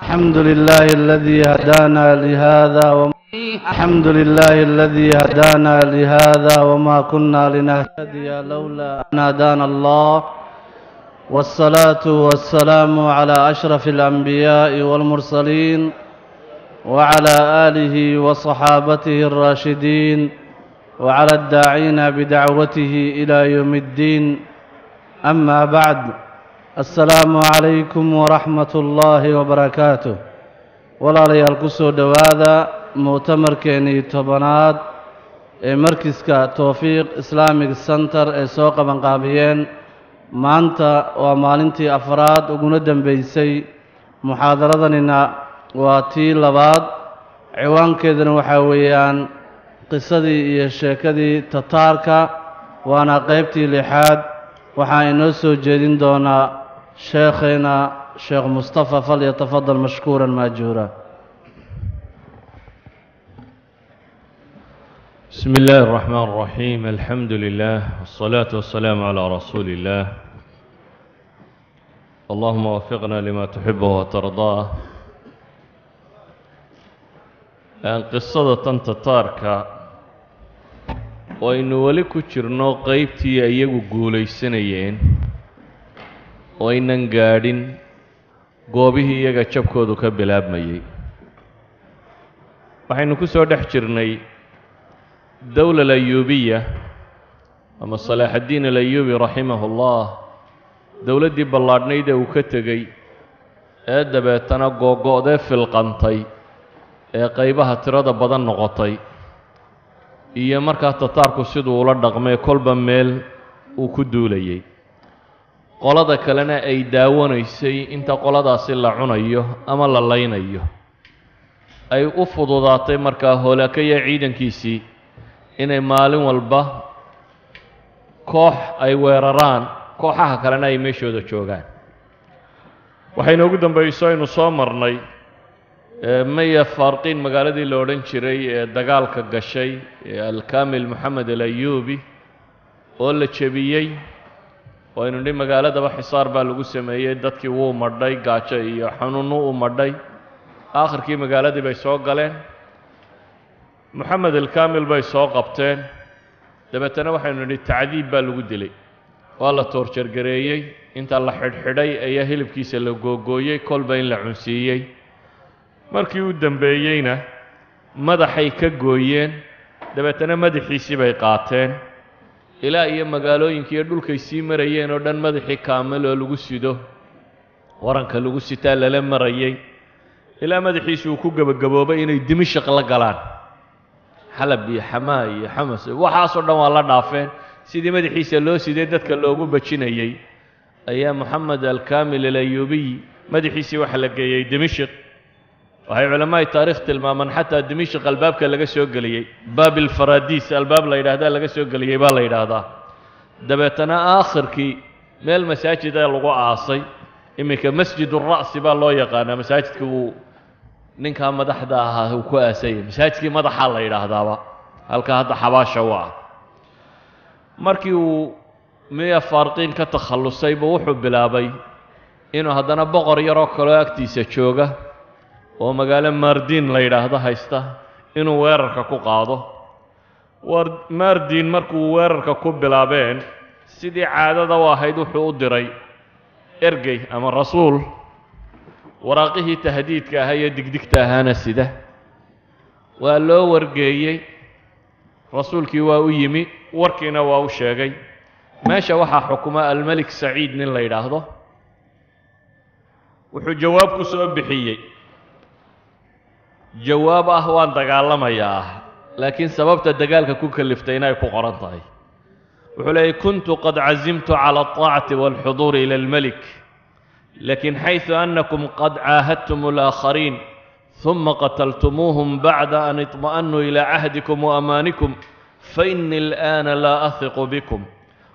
الحمد لله الذي هدانا لهذا الحمد لله الذي هدانا لهذا وما كنا لنهتدي لولا أن هدانا الله، والصلاة والسلام على أشرف الأنبياء والمرسلين وعلى آله وصحابته الراشدين وعلى الداعين بدعوته إلى يوم الدين. أما بعد، السلام عليكم ورحمة الله وبركاته. Walaalayaal, ku soo dhowaada mu'tamarkeenii 10aad ee markiska Towfiiq Islamic Center ee soo qabanqaabiyeen. Maanta waa maalintii afraad uguna dambeysay, muxaadaradanina waa tii labaad. Ciwaankeeduna waxaa weeyaan qisadii iyo sheekadii Tataarka, waana qaybtii lixaad. Waxaa inoo soo jeedin doonaa sheekheena Sheekh Mustafa. فليتفضل مشكورا مأجورا. بسم الله الرحمن الرحيم، الحمد لله والصلاة والسلام على رسول الله. اللهم وفقنا لما تحبه وترضاه. Qisada tan Tataarka oo aynu weli ku jirno qeybtii iyagu guulaysanayeen oo aynan gaadhin goobihii iyaga jabkoodu ka bilaabmayey, waxaynu ku soo dhex jirnay dowla alayuubiya ama Salaaxaddiin Alayuubi raximahullah, dowladdii ballaadhnayd ee uu ka tegey ee dabeetana googo'dee filqantay ee qaybaha tirada badan noqotay, iyo markaa Tataarku siduu ula dhaqmay, kolba meel uu ku duulayey, qolada kalena ay daawanaysay inta qoladaasi la cunayo ama la laynayo. Ay u fududaatay markaa Hoolaakaya ciidankiisii inay maalin walba koox ay weeraraan, kooxaha kalena ay meeshooda joogaan. Waxay noogu dambayso aynu soo marnay Maya Farqiin, magaaladii la odhan jiray ee dagaalka gashay ee Alkamil Moxamed Alayuubi oo la jebiyey, oo aynu nidhi magaaladaba xisaar baa lagu sameeyey, dadkii wuu madhay, gaajo iyo xanuunnu u madhay. Aakhirkii magaaladii bay soo galeen, Moxamed Alkamil bay soo qabteen. Dabeetana waxaynu nidhi tacdiib baa lagu dilay, waa la toorjargareeyey, inta la xidhxidhay ayaa hilibkiisa la googooyey, kolba in la cunsiiyey. Markii u dambeeyeyna madaxay ka gooyeen, dabeetana madaxiisii bay qaateen ilaa iyo magaalooyinka iyo dhulkay sii marayeen oo dhan. Madaxii kaamil oo lagu sido, waranka lagu sitaa lala marayay, ilaa madaxiisi uu ku gebagaboobay inay Dimashaq la galaan. Xalab iyo Xamaa iyo Xamas waxaasoo dhan waa la dhaafeen. Sidii madaxiisa loo siday dadka loogu bajinayey ayaa Moxamed Alkamil Alayuubiy madaxiisii waxa la geeyey Dimashq. Waxay culammaai taarikh tilmaamaan xataa Dimashq albaabka laga soo geliyey, Baab ilfaradiis albaab la yidhahdaa laga soo geliyey baa la yidhaahdaa. Dabeetana aakhirkii meel masaajida lagu aasay, iminka Masjid ura'si baa loo yaqaanaa, masaajidka uu ninkaa madaxda ahaa uu ku aasayay, masaajidkii madaxaa la yidhaahdaaba halka hadda xabaasha u ah. Markii uu Miya Faarqiin ka takhallusay buu wuxuu bilaabay inuu haddana boqor yaroo kaloo agtiisa jooga oo magaalo Mardin la yidhaahdo haysta inuu weerarka ku qaado. Mardin markuu weerarka ku bilaabeen, sidii caadada u ahayd wuxuu u diray ergey ama rasuul, waraaqihii tahdiidka ahaa iyo digdigta ahaana sida. Waa loo wargeeyey, rasuulkii waa u yimi, warkiina waa u sheegay. Meesha waxaa xukuma Almelik Saciid nin la yidhaahdo. Wuxuu jawaab ku soo bixiyey, jawaab ah waan dagaalamayaa ah, laakiin sababta dagaalka ku kaliftay inay ku qoran tahay. Wuxuu leeyay: كنت قد عزمت على الطاعة والحضور إلى الملك، لكن حيث أنكم قد عاهدتم الآخرين ثم قتلتموهم بعد أن اطمأنوا إلى عهدكم وأمانكم، فإني الآن لا أثق بكم،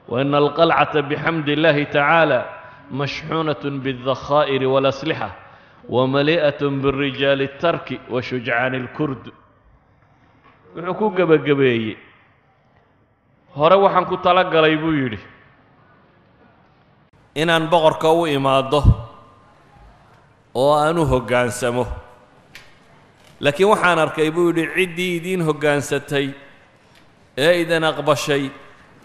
وإن القلعة بحمد الله تعالى مشحونة بالذخائر والأسلحة ومليئة بالرجال الترك وشجعان الكرد. Wuxuu ku gebagabeeyey: hore waxaan ku tala galay, buu yidhi, inaan boqorka u imaado. Oo aan u hoggaansamo, laakiin waxaan arkay, buu yidhi, ciddii idiin hoggaansatay ee idan aqbashay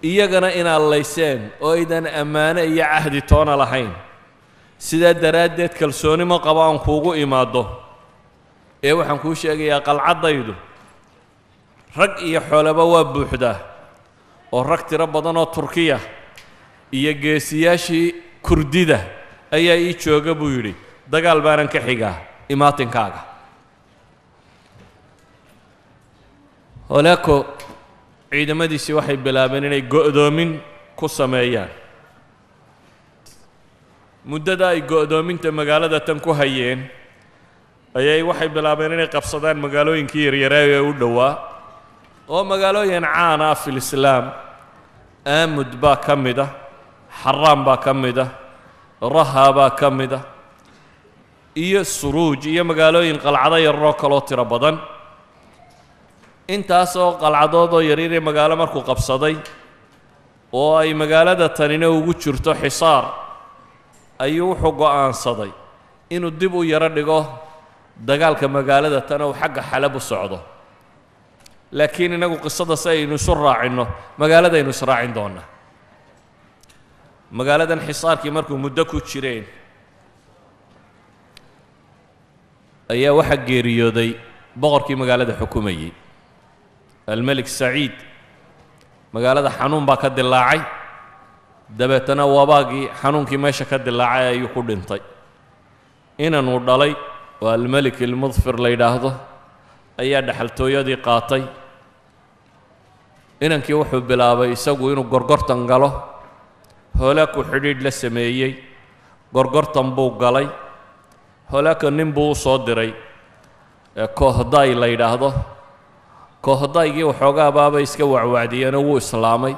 iyagana inaad layseen oo aydan ammaano iyo cahdi toona lahayn. Sidaa daraaddeed kalsooni ma qabo aan kuugu imaaddo, ee waxaan kuu sheegayaa qalcaddaydu rag iyo xoolaba waa buuxdaa, oo rag tiro badan oo Turkiya iyo geesiyaashii Kurdida ayaa ii jooga, buu yidhi. Dagaal baanan ka xigaa imaatinkaaga. Holaako ciidamadiisii waxay bilaabeen inay go'doomin ku sameeyaan. Muddada ay go'doominta magaalada tan ku hayeen ayay waxay bilaabeen inay qabsadaan magaalooyinkii yaryaraa ee u dhowaa, oo magaalooyin caana ah fil islaam. Aamud baa ka mid ah, Xaraan baa ka mid ah, Raha baa ka mid ah, iyo Suruuj, iyo magaalooyin qalcado yararoo kaloo tiro badan. Intaasoo qalcadood oo yaryaree magaalo markuu qabsaday oo ay magaalada tanina ugu jirto xisaar, ayuu wuxuu go'aansaday inuu dib u yaro dhigo dagaalka magaalada tan oo xagga Xalab u socdo. Laakiin innagu qisada si aynu isu raacinno magaaladaynu israacin doonnaa. Magaaladan xisaarkii markuu muddo ku jireen ayaa waxaa geeriyooday boqorkii magaalada xukumayey, Almelik Saciid. Magaalada xanuun baa ka dilaacay, dabeetana wabaagii xanuunkii meesha ka dilaacay ayuu ku dhintay. Inanuu dhalay oo Almelik Ilmudfir la yidhaahdo ayaa dhexaltooyadii qaatay. Inankii wuxuu bilaabay isagu inuu gorgortan galo. Hoolaaku xidhiidh la sameeyey, gorgortan buu galay. Hoolaaka nin buu u soo diray Koohday la yidhaahdo. Koohdaygii waxoogaa baabay iska wacwacdiyeenoo wuu islaamay.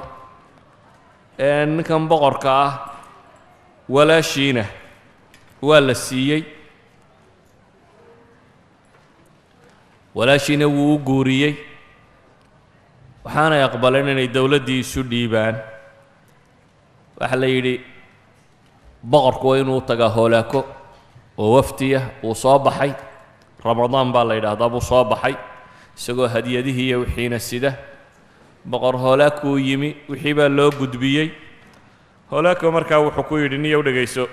Ninkan boqorka ah walaashiina waa la siiyey, walaashiina wuu u guuriyey, waxaanay aqbaleen inay dowladdii isu dhiibaan. Waxaa la yidhi boqorku waa inuu tagaa Hoolaako oo wafdiya. Wuu soo baxay, Ramadaan baa la yidhaahdaa buu soo baxay, isagoo hadiyadihii iyo wixiina sida. Boqor Hoolaakuu yimi, wixii baa loo gudbiyey. Hoolaako markaa wuxuu ku yidhi, niyow dhegayso,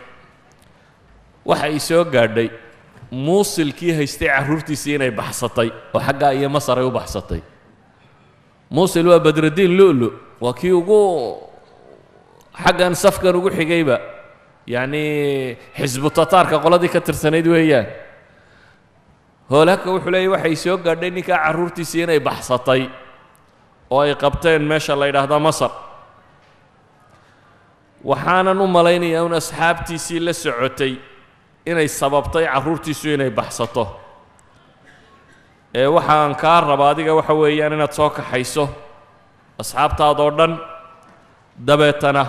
waxa i soo gaadhay Muusilkii haystay carruurtiisii inay baxsatay oo xaggaa iyo Masar ay u baxsatay. Muusil waa Badrudiin Lu'lu, waa kii ugu xaggan safkan ugu xigayba, yacnii xisbu tataarka qoladii ka tirsanayd weeyaan. Hoolaaka wuxuu leeyay, waxay soo gaadhay ninkaa carruurtiisii inay baxsatay oo ay qabteen meesha la yidhaahda Masar. Waxaanan u malaynayaa un asxaabtiisii la socotay inay sababtay carruurtiisu inay baxsato. Ee waxaan kaa raba adiga waxa weeyaan inaad soo kaxayso asxaabtaadoo dhan, dabeetana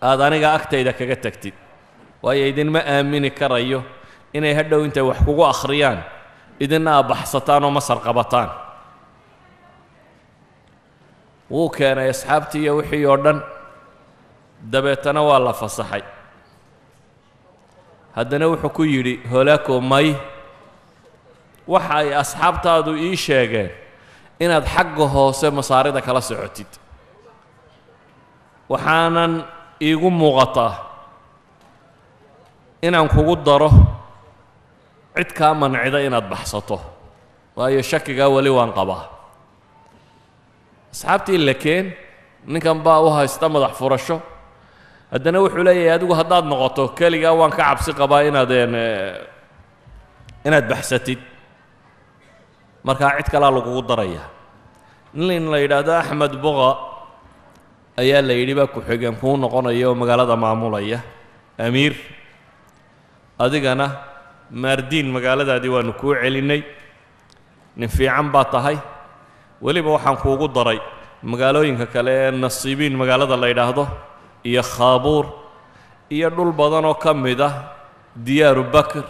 aada aniga agtayda kaga tagtid, waayo idinma aamini karayo inay hadhow intay wax kugu akhriyaan idinna aad baxsataan oo Masar qabataan. Wuu keenay asxaabtii iyo wixii oo dhan, dabeetana waa la fasaxay. Haddana wuxuu ku yidhi Holaako, may, waxa ay asxaabtaadu ii sheegeen inaad xagga hoose Masaarida kala socotid, waxaanan iigu muuqataa inaan kugu daro cid kaa mancida inaad baxsato, waayo shakigaa weli waan qabaa. Asxaabtii la keen, ninkan baa u haysta madax furasho. Haddana wuxuu leeyahay, adigu haddaad noqoto keligaa waan ka cabsi qabaa inaad baxsatid, markaa cid kalaa lagugu daraya. Nin la yidhaahdo Axmed Boqa ayaa la yidhi baa ku-xigeen kuu noqonaya oo magaalada maamulaya, amiir. Adigana Maardiin magaaladaadii waanu kuu celinnay, nin fiican baa tahay. Weliba waxaan kuugu daray magaalooyinka kale ee Nasiibiin magaalada la yidhaahdo iyo Khaabuur iyo dhul badan oo ka mid ah Diyaaru Bakr,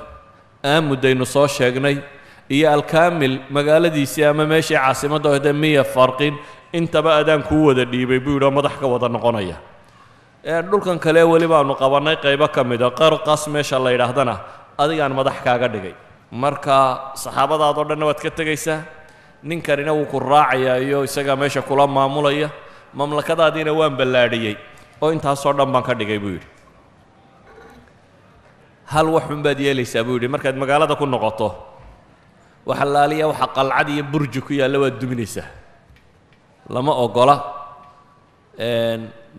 Aamudaynu soo sheegnay, iyo Alkaamil magaaladiisii ama meeshii caasimadda ohde Miya Farqin, intaba adaan kuu wada dhiibay, buu yidhi, oo madax ka wada noqonaya. Dhulkan kale weli baanu qabannay qaybo ka mida Qarqas meesha la yidhaahdana Adigaan madax kaaga dhigay. Marka saxaabadaadoo dhanna waad ka tegaysaa, ninkanina wuu ku raacayaa iyo isagaa meesha kula maamulaya. Mamlakadaadiina waan ballaadhiyey oo intaasoo dhan baan ka dhigay, buu yidhi. Hal waxun baad yeelaysaa, buu yidhi. Markaad magaalada ku noqoto, waxa laaliya waxa qalcad iyo burji ku yaalla waad duminaysaa. Lama oggola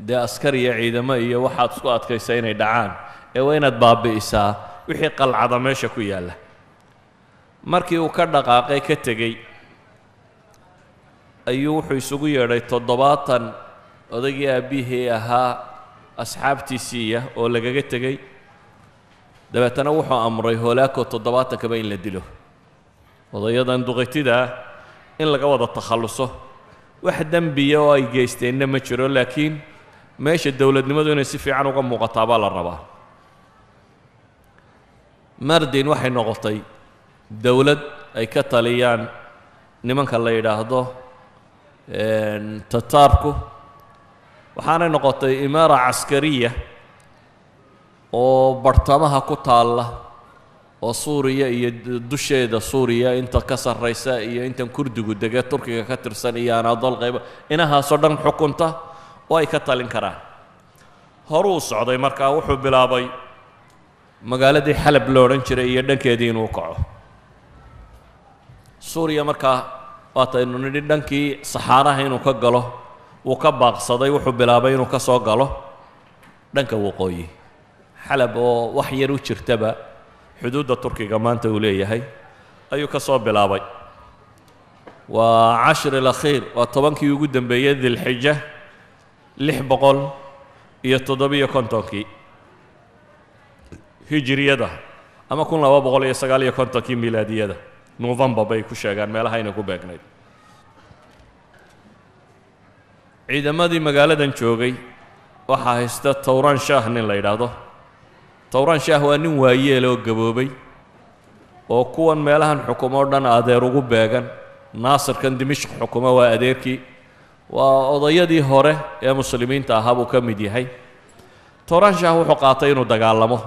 dee askar iyo ciidamo iyo waxaad isku adkaysaa inay dhacaan, ee waa inaad baabi'isaa wixii qalcada meesha ku yaalla. Markii uu ka dhaqaaqay, ka tegey, ayuu wuxuu isugu yeedhay 70 odaygii aabbihii ahaa asxaabtiisiiya oo lagaga tegey. Dabeetana wuxuu amray Holaako 70-kaba in la dilo, odayadan duqaytida ah in laga wada takhalluso. Wax dembiya oo ay geysteenna ma jiro, laakiin meesha dowladnimadu inay si fiican uga muuqataa baa la rabaa. Mardin waxay noqotay dowlad ay ka taliyaan nimanka la yidhaahdo Tataarku, waxaanay noqotay imaara caskariya oo bartamaha ku taalla oo Suuriya iyo dusheeda Suuriya inta ka sarraysa iyo intan Kurdigu dege Turkiga ka tirsan iyo Anadol qaybo inahaasoo dhan xukunta oo ay ka talin karaan. Horuu socday. Markaa wuxuu bilaabay magaaladii Xalab lo odhan jiray iyo dhankeedii inuu kaco. Suuriya markaa waataynu nidhi dhankii saxaaraha inuu ka galo wuu ka baaqsaday. Wuxuu bilaabay inuu ka soo galo dhanka waqooyi, Xalab oo wax yar u jirtaba xuduudda Turkiga maanta uu leeyahay ayuu ka soo bilaabay. Waa cashir alakhiir, waa 10-kii ugu dambeeyey Dilxija, 657-kii hijiriyada ama 1259-kii milaadiyada. November bay ku sheegaan meelahayna ku beegnayd. Ciidamadii magaaladan joogay waxaa haysta Towran Shaah nin la yidhaahdo. Towran Shaah waa nin waayeel oo gaboobay oo kuwan meelahan xukumo o dhan adeer ugu beegan. Naasirkan Dimishq xukumo waa adeerkii, waa odayadii hore ee muslimiinta ahaa buu ka mid yahay. Towran Shaah wuxuu qaatay inuu dagaalamo,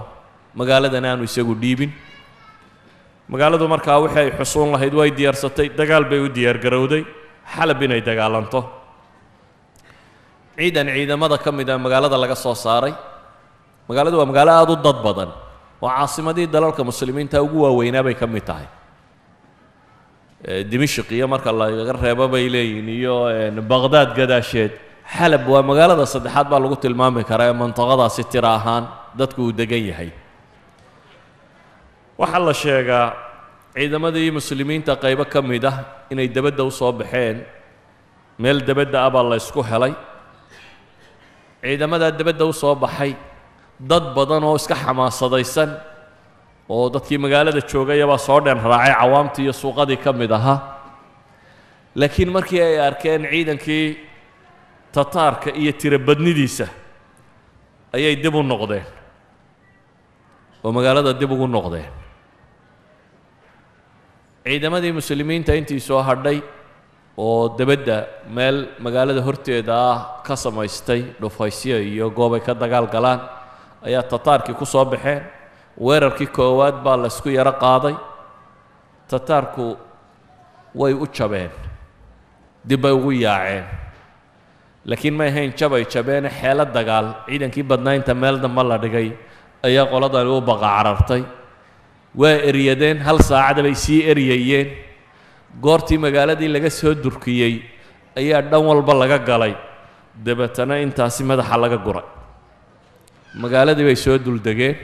magaaladan aanu isagu dhiibin. Magaaladu markaa wixii ay xusuun lahayd way diyaarsatay, dagaal bay u diyaargarowday, Xalab inay dagaalanto. Ciidan ciidamada ka mid a magaalada laga soo saaray. Magaaladu waa magaalo aada u dad badan oo caasimadii dalalka muslimiinta ugu waaweynaa bay ka mid tahay, Dimishq iyo marka laga reebo bay leeyihin iyo Baqhdaad gadaasheed. Xalab waa magaalada saddexaad baa lagu tilmaami karaa ee mantaqadaasi tira ahaan dadku uu degan yahay. Waxaa la sheegaa ciidamadii muslimiinta qaybo ka mid ah inay debadda u soo baxeen. Meel debadda ah baa la ysku helay. Ciidamadaa debadda u soo baxay, dad badan oo iska xamaasadaysan oo dadkii magaalada joogayabaa soo dhen raacay, cawaamtii iyo suuqadii ka mid ahaa. Laakiin markii ay arkeen ciidankii Tataarka iyo tirobadnidiisa ayay dib u noqdeen oo magaalada dib ugu noqdeen. Ciidamadii muslimiinta intii soo hadhay oo debadda meel magaalada horteeda ah ka samaystay dhufaysyo iyo goobay ka dagaal galaan ayaa Tataarkii ku soo baxeen. Weerarkii koowaad baa la isku yaro qaaday. Tataarku way u jabeen, dib bay ugu yaaceen, laakiin may ahayn jabay jabeene xeelo dagaal. Ciidankii badnaa inta meel damba la dhigay ayaa qoladani u baqa carartay. Waa eryadeen, hal saacada bay sii eryayeen. Goortii magaaladii laga soo durkiyey ayaa dhan walba laga galay, dabeetana intaasi madaxa laga guray. Magaaladii bay soo duldegeen.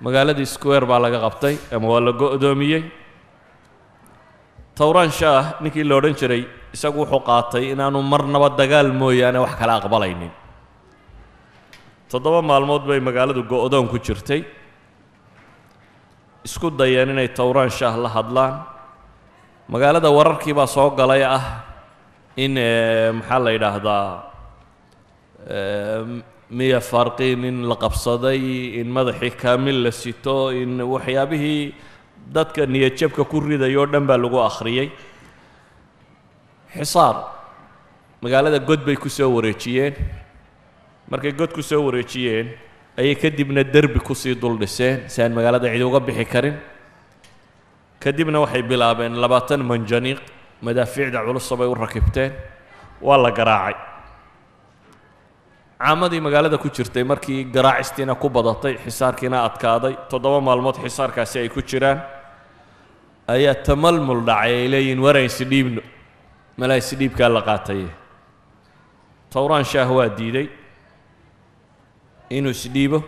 Magaaladii square baa laga qabtay ama waa la go'doomiyey. Towran Shaah ninkii la odhan jiray isagu wuxuu qaatay inaanu marnaba dagaal mooyaane wax kala aqbalaynin. 7 maalmood bay magaaladu go'doon ku jirtay. Isku dayeen inay Towran Shaah la hadlaan. Magaalada wararkii baa soo galay ah in maxaa la yidhaahdaa, Miya Farqiin in la qabsaday, in madaxii Kaamil la sito, in waxyaabihii dadka niyadjabka ku riday oo dhan baa lagu akhriyey. Xisaar magaalada god bay ku soo wareejiyeen. Markay god ku soo wareejiyeen Ayay kadibna derbi kusii dul dhiseen si aan magaalada cidi uga bixi karin. Kadibna waxay bilaabeen 20 manjaniiq madaafiicda culusa bay u rakibteen, waa la garaacay. Caamadii magaalada ku jirtay markii garaacistiina ku badatay, xisaarkiina adkaaday, 7 maalmood xisaarkaasi ay ku jiraan, ayaa tamalmul dhacay. Ay leeyihin waraan isdhiibno, malaa isdhiibkaa la qaataye. Towraan Shaah waa diiday inuu isdhiibo.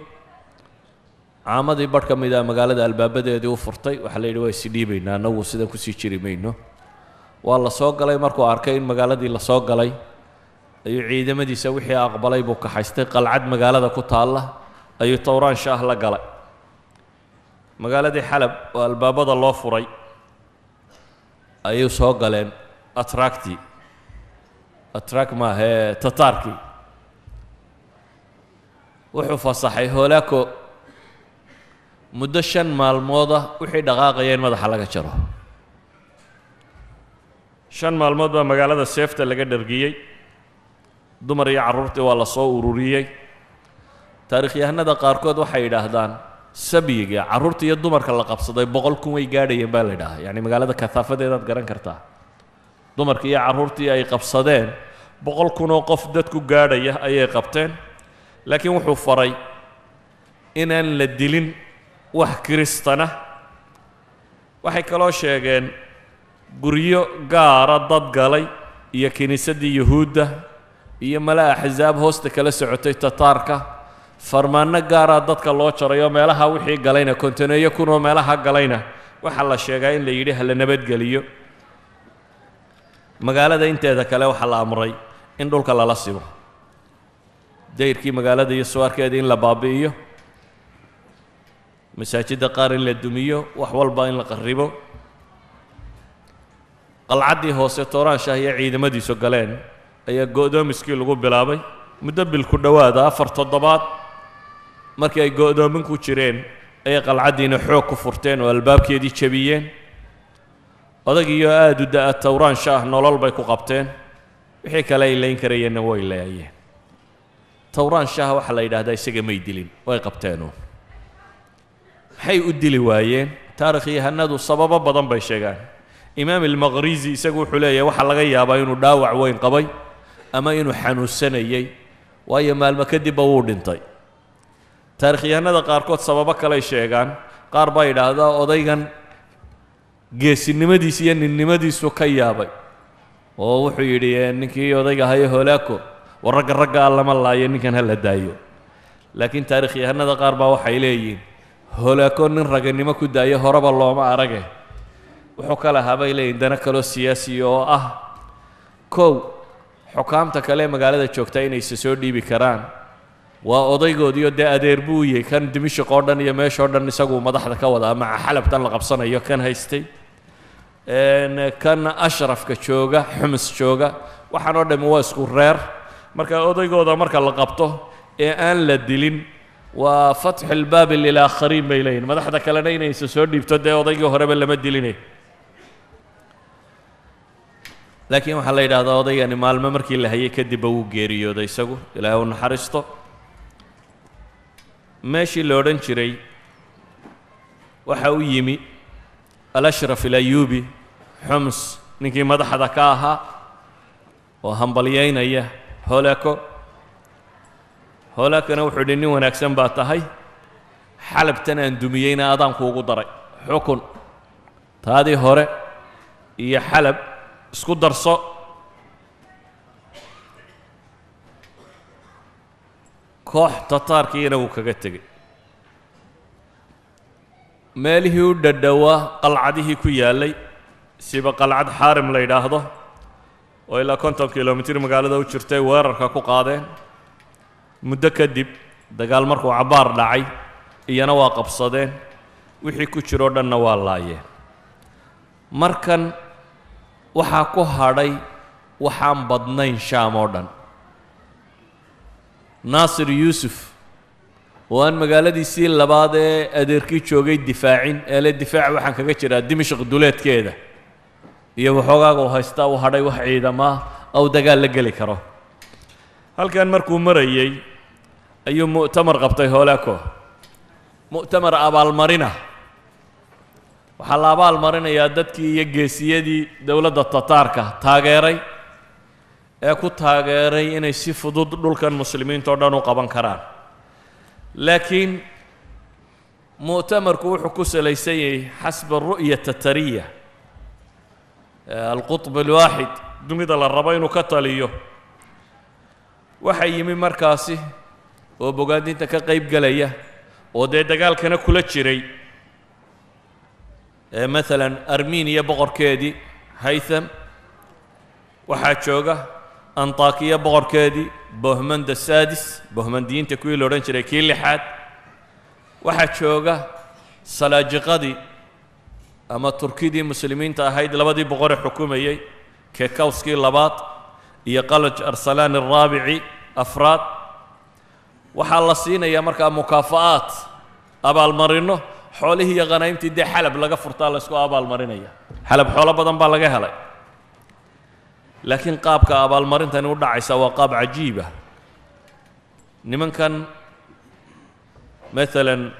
Caamadii barh ka mid a magaalada albaabadeedii u furtay, waxaa la yidhi waa isdhiibaynaa annagu, sidan kusii jiri mayno. Waa la soo galay. Markuu arkay in magaaladii la soo galay ayuu ciidamadiisa wixii aqbalay buu kaxaystay. Qalcad magaalada ku taalla ayuu Towraan Shaah la galay. Magaaladii Xalab oo albaabada loo furay ayuu soo galeen atraktii, atrak maahee, tataarkii. Wuxuu fasaxay Hoolaako muddo 5 maalmooda wixii dhaqaaqaya in madaxa laga jaro. 5 maalmood baa magaalada seefta laga dhargiyey. Dumar iyo carruurtii waa la soo ururiyey. Taarikhyahanada qaarkood waxay yidhaahdaan sabyiga carruurta iyo dumarka la qabsaday 100,000 way gaadhayeen baa la yidhahaa. Yacni magaalada kahaafadeedaad garan kartaa, dumarkii iyo carruurtii ay qabsadeen 100,000 oo qof dadku gaadhaya ayay qabteen. Laakiin wuxuu faray inaan la dilin wax kiristana. Waxay kaloo sheegeen guryo gaara dad galay iyo kiniisaddii Yuhuudda iyo mala axsaab hoosta kala socotay Tataarka. Farmaanno gaaraa dadka loo jaray oo meelaha wixii galayna 50,000 oo meelaha galayna waxaa la sheegaa in la yidhi hala nabadgeliyo. Magaalada inteeda kale waxaa la amray in dhulka lala simo, dayrkii magaalada iyo suwaarkeeda in la baabi'iyo, masaajidda qaar in la dumiyo, wax walba in la qarribo. Qalcaddii hoose Tooraan Shaah iyo ciidamadiisu galeen ayaa go'doomiskii lagu bilaabay muddo bil ku dhowaada. 4 toddobaad markii ay go'doomin ku jireen ayay qalcaddiina xoog ku furteen oo albaabkeedii jebiyeen. Odagiiyo aada u da-a Towraan Shaah nolol bay ku qabteen, wixii kale ay layn karayeenna way leeyeen. Towraan Shaah waxaa la yidhahdaa isaga may dilin, way qabteenuun. Maxay u dili waayeen? Taarikhyahanadu sababo badan bay sheegaan. Imaam Almaqrizi isagu wuxuu leeyahay waxaa laga yaabaa inuu dhaawac weyn qabay ama inuu xanuunsanayey, waayo maalmo kadibba wuu dhintay. Taarikhyahanada qaarkood sababo kaley sheegaan. Qaar baa yidhaahdaa odaygan geesinimadiisa iyo ninnimadiisu ka yaabay oo wuxuu yidhi ninkii odayga ahaye Hoolaako, war ragga ragga a lama laayo, ninkan ha la daayo. Laakiin taarikhyahanada qaar baa waxay leeyihiin Hoolaako nin raganimo ku daayo horeba looma arage. Wuxuu ka lahaa bay leeyihin dana kaloo siyaasiya oo ah kow xukaamta kale ee magaalada joogtaa inayse soo dhiibi karaan, waa odaygoodiio dee adeer buu yahay kan Dimishiq oo dhan iyo meeshoo dhan isagu madaxda ka wadaa, maca Xalabtan la qabsanayo kan haystay, kan ashrafka jooga, Xumus jooga, waxaan oo dhammi waa isku reer. Marka odaygooda marka la qabto ee aan la dilin waa fatxu lbaabi lilaakhariin bay leeyihin, madaxda kalena inayse soo dhiibto, dee odaygii horeba lama dilinay. Laakiin waxaa la yidhahdaa odaygani maalmo markii la hayay kadibba wuu geeriyooday isagu, Ilaahay u naxariisto. Meeshii la odhan jiray waxa u yimi Alashraf Alayuubi, Xums ninkii madaxda ka ahaa, oo hambalyaynaya Hoolaako. Hoolaakona wuxuu yidhi nin wanaagsan baa tahay, Xalabtan aan dumiyeyna adaan kuugu daray xukun, taadii hore iyo Xalab isku darso. Koox Tataarkiina wuu kaga tegey meelihii u dhadhowaa qalcadihii ku yaallay, siba qalcad Xaarim la yidhaahdo oo ilaa 50 kilomitir magaalada u jirtay weerarka ku qaadeen. Muddo kadib dagaal markuu cabbaar dhacay iyana waa qabsadeen, wixii ku jiroo dhanna waa laayeen. Markan waxaa ku hadhay waxaan badnayn Shaam oo dhan. Naasir Yuusuf oo aan magaaladiisii labaad ee adeerkii joogay difaacin ee le difaac waxaan kaga jiraa Dimashq duleedkeeda iyo waxoogaaga u haystaa u hadhay wax ciidamaa ou dagaal la geli karo. Halkan markuu marayey Ayuu mu'tamar qabtay Hoolaako, mu'tamar abaalmarina. Waxaa la abaalmarinayaa dadkii iyo geesiyadii dowladda Tataarka taageeray ee ku taageeray inay si fudud dhulkan muslimiinta o dhan u qaban karaan. Laakiin mu'tamarku wuxuu ku salaysan yahay xasba ru'ya tatariya, alqutb alwaaxid, dunida la rabo inuu ka taliyo. Waxaa yimi markaasi oo bogaadinta ka qayb gelaya oo dee dagaalkana kula jiray maalan Armeniya boqorkeedii Haytham, waxaa jooga Antakiya boqorkeedii Bohmanda Sadis, Bohmandiyiinta kuwii la odhan jiray kii lixaad, waxaa jooga Salaajiqadii ama Turkidii muslimiinta ahayd labadii boqoree xukumayey, Kekawskii labaad iyo Qalaj Arsalaan alraabici afraad. Waxaa la siinayaa markaa mukaafa'aat, abaalmarinno, xoolihii iyo khanaymtii dee Xalab laga furtaa la isku abaalmarinaya. Xalab xoolo badan baa laga helay, laakiin qaabka abaalmarintani u dhacaysa waa qaab cajiiba. Nimankan maalan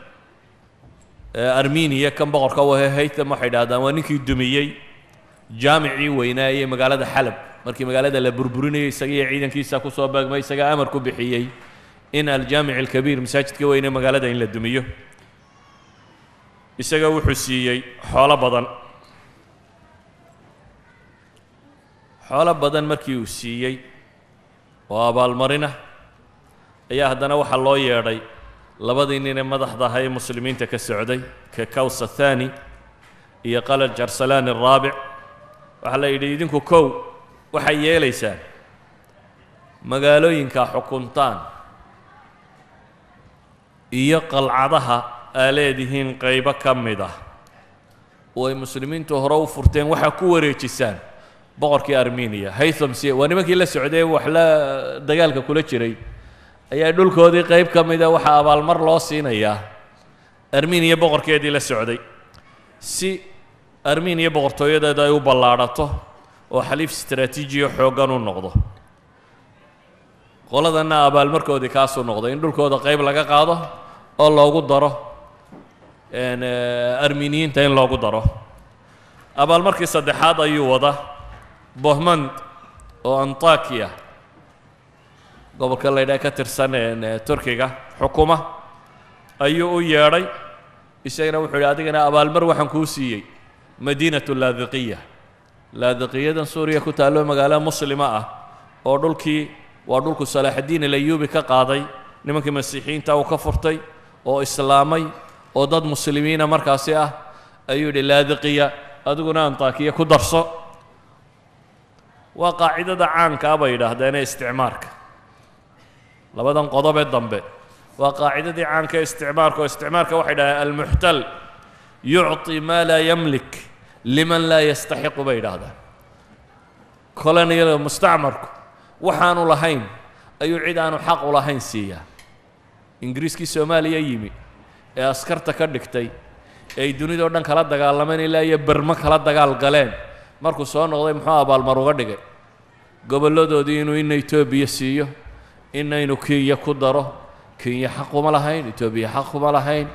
Armeniya kan boqorka u ahe Haytham waxay idhahdaan waa ninkii dumiyey jaamicii weynaayey magaalada Xalab markii magaalada la burburinayay, isaga iyo ciidankiisa ku soo beegmay, isagaa amar ku bixiyey in aljaamic alkabiir, masaajidka weyne magaalada, in la dumiyo. Isaga wuxuu siiyey xoolo badan. Xoolo badan markii uu siiyey oo abaalmarina ayaa haddana waxaa loo yeedhay labadii nin ee madaxda ahaa ee muslimiinta ka socday, Kekaws athani iyo Qalaj Arsalaan alraabic. Waxaa la yidhi, idinku kow waxay yeelaysaan magaalooyinkaa xukuntaan iyo qalcadaha aa leedihiin qaybo ka mid ah oo ay muslimiintu hore u furteen, waxaa ku wareejisaan boqorkii Armeniya Haytham. Si waa nimankii la socday wax la dagaalka kula jiray ayaa dhulkoodii qayb ka mida waxaa abaalmar loo siinayaa Armeniya boqorkeedii la socday, si Armeniya boqortooyadeeda ay u ballaadhato oo xaliif istraatiijiyo xooggan u noqdo. Qoladanna abaalmarkoodii kaasuu noqday in dhulkooda qayb laga qaado oo loogu daro Armeniyiinta in loogu daro. Abaalmarkii saddexaad ayuu wada Bohmand oo Antakiya gobolka la ydhaha ka tirsan Turkiga xukuma ayuu u yeedhay. Isagana wuxuu yidhi, adigana abaalmar waxaan kuu siiyey madiinatu Laadiqiya, Laadiqiyadan Suuriya ku taallo, magaalo muslima ah oo dhulkii waa dhulku Salaaxaddiin Alayuubi ka qaaday nimankii masiixiyiinta uu ka furtay oo islaamay oo dad muslimiina markaasi ah. Ayuu yidhi, Laadiqiya adiguna Antakiya ku darso. Waa qaacidada caankaa bay yidhaahdeen ee isticmaarka. Labadan qodobee dambe waa qaacidadii caanka ee isticmaarka, oo isticmaarka waxay yidhahdeen almuxtal yucطi maa laa yamlik liman laa yastaxiqu bay yidhaahdaan. Colonial mustacmarku waxaanu lahayn ayuu cid aanu xaq u lahayn siiyaa. Ingiriiskii Soomaaliya yimi ee askarta ka dhigtay ee ay dunida o dhan kala dagaalameen ilaa iyo Bermo kala dagaal galeen, markuu soo noqday muxuu abaalmar uga dhigay? Gobolladoodii inuu ina Etoobiya siiyo, inaynu Kenya ku daro. Kenya xaq uma lahayn, Etoobiya xaq uma lahayn,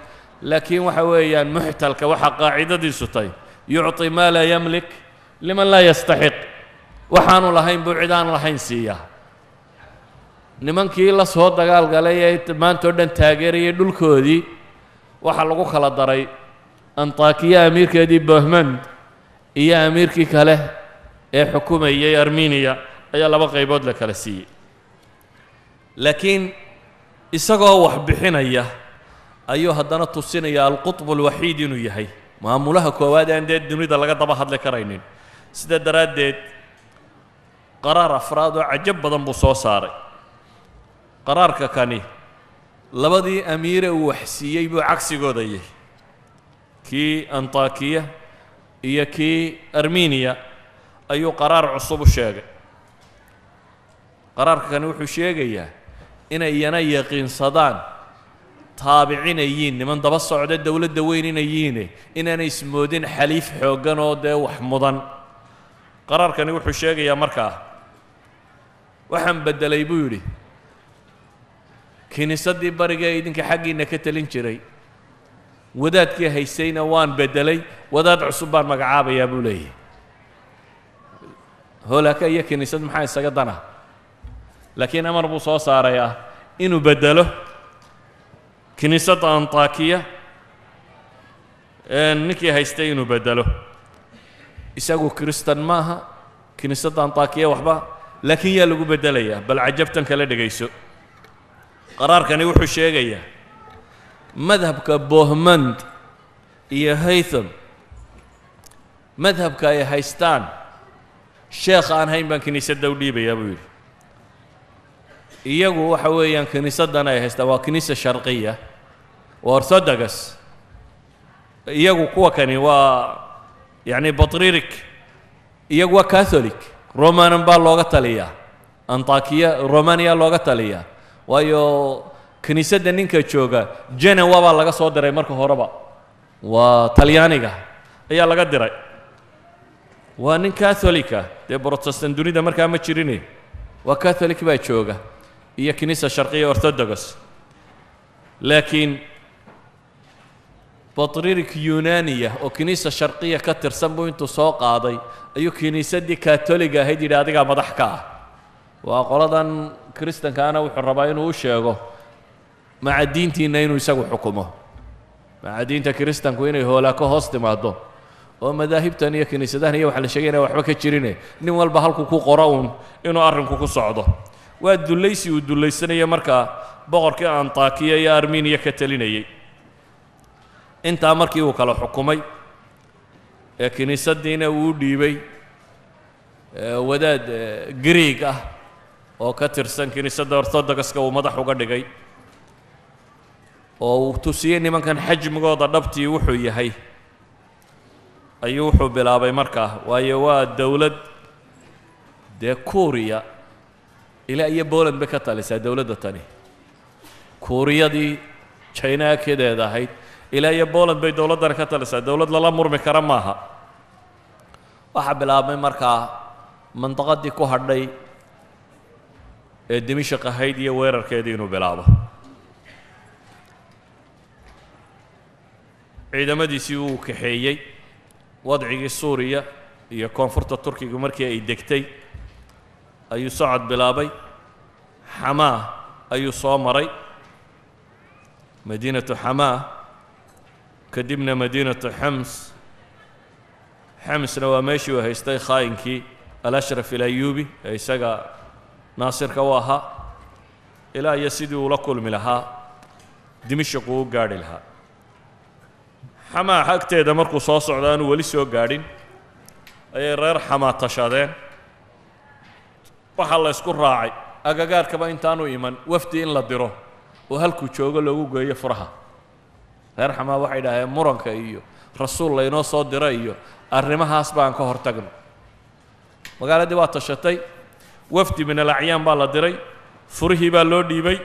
laakiin waxa weeyaan muxtalka waxaa qaacidadiisu tahay yucطi maa laa yamlik liman laa yastaxiq. Waxaanu lahayn buu cid aan lahayn siiyaa. Nimankii la soo dagaal galay ee maanta o dhan taageerayay dhulkoodii waxaa lagu kala daray Antakiya amiirkeedii Bohmand iyo amiirkii kale ee xukumayay Armeniya ayaa laba qaybood la kala siiyey. Laakiin isagoo wax bixinaya ayuu haddana tusinaya alqutb alwaxiid inuu yahay maamulaha koowaad aan dee dunida laga daba hadli karaynin. Sidaa daraaddeed qaraar afraad oo cajab badan buu soo saaray. Qaraarka kani labadii amiire uu waxsiiyey buu cagsigoodayay, kii Antakiya iyo kii Armeniya ayuu qaraar cusub u sheegay. Qaraarka kani wuxuu sheegayaa inay iyana yaqiinsadaan taabicinayiin niman daba socda dowladda weyn inay yihiine, inaanay ismoodin xaliif xooggan oo dee wax mudan. Qaraarkani wuxuu sheegayaa markaa, waxaan beddelay buu yidhi Kiniisaddii bariga ee idinka xaggiinna ka telin jiray wadaadkii haystayna waan beddelay, wadaad cusub baan magacaabayaa buu leeyahy. Hoolaaka iyo kiniisad maxaa isaga dana? Laakiin amar buu soo saarayaa inuu beddelo kiniisadda Antakiya ninkii haystay inuu beddelo. Isagu kristan maaha, kiniisadda Antakiya waxba, laakiin yaa lagu beddelayaa? Bal cajabtan kala dhegayso. Qaraarkani wuxuu sheegayaa madhabka Bohmand iyo Haytham, madhabka ay haystaan sheekh aan hayn baan kiniisadda u dhiibayaa buu yidhi. Iyagu waxa weeyaan kiniisaddan ay haystaan waa kiniisa sharqiya, waa orthodox. Iyagu kuwa kani waa yacni batririk, iyagu waa catholic. Romanan baa looga taliyaa Antakiya, Romania looga taliyaa, waayo kiniisadda ninka jooga Genewa baa laga soo diray marka horeba, waa Talyaaniga ayaa laga diray, waa nin catholika. Dee Protestant dunida markaa ma jirine, waa catholic baa jooga iyo kiniisa sharqiya orthodox. Laakiin batririk Yunaniya oo kiniisa sharqiya ka tirsan buu intuu soo qaaday ayuu kiniisaddii katoliga ahayd yidhi adigaa madax ka ah. Waa qoladan kristankaana wuxuu rabaa inuu u sheego maca diintiinna inuu isagu xukumo, maca diinta kiristanku inay hoolaako hoos timaado oo madaahibtan iyo kiniisadahan iyo waxa la sheegay inay waxba ka jirine, nin walba halkuu ku qoro uun inuu arrinku ku socdo. Waa dullaysi uu dullaysanayo markaa boqorkii Antakiya iyo Armeniya ka telinayey. Intaa markii uu kala xukumay ee kiniisaddiina uu dhiibay wadaad Greeg ah oo ka tirsan kiniisadda orthodoxka uu madax uga dhigay oo uu tusiyey nimankan xajmigooda dhabtii wuxuu yahay, ayuu wuxuu bilaabay markaa, waayo waa dowlad dee Kuuriya ilaa iyo Poland bay ka talisaa dowladda tani. Kuuriyadii China kedeeda ahayd ilaa iyo Poland bay dowladdani ka talisaa, dowlad lala murmi kara maaha. Waxaa bilaabmay markaa mandaqadii ku hadhay ee Dimashq ahayd iyo weerarkeedii inuu bilaabo. Ciidamadiisii wuu kaxeeyey wadcigii Suuriya iyo koonfurta Turkiga markii ay degtay ayuu socod bilaabay. Xamaa ayuu soo maray, madiinatu Xamaa, kadibna madiinatu Xams. Xamsna waa meeshii uu haystay khaayinkii Alashraf Alayuubi ee isaga naasirka u ahaa, ilaa iyo sidii uula kulmi lahaa Dimashq uu u gaadhi lahaa. Xamaa agteeda markuu soo socdo aanu weli soo gaadhin ayay reer Xamaa tashadeen. Waxaa la isku raacay agagaarkaba intaanu iman wafdi in la diro oo halkuu joogo loogu geeyo furaha. Reer Xamaa waxay idhaaheen muranka iyo rasuul laynoo soo diro iyo arrimahaas baan ka hor tagno. Magaaladii waa tashatay, wafdi min alacyaan baa la diray, furihii baa loo dhiibay.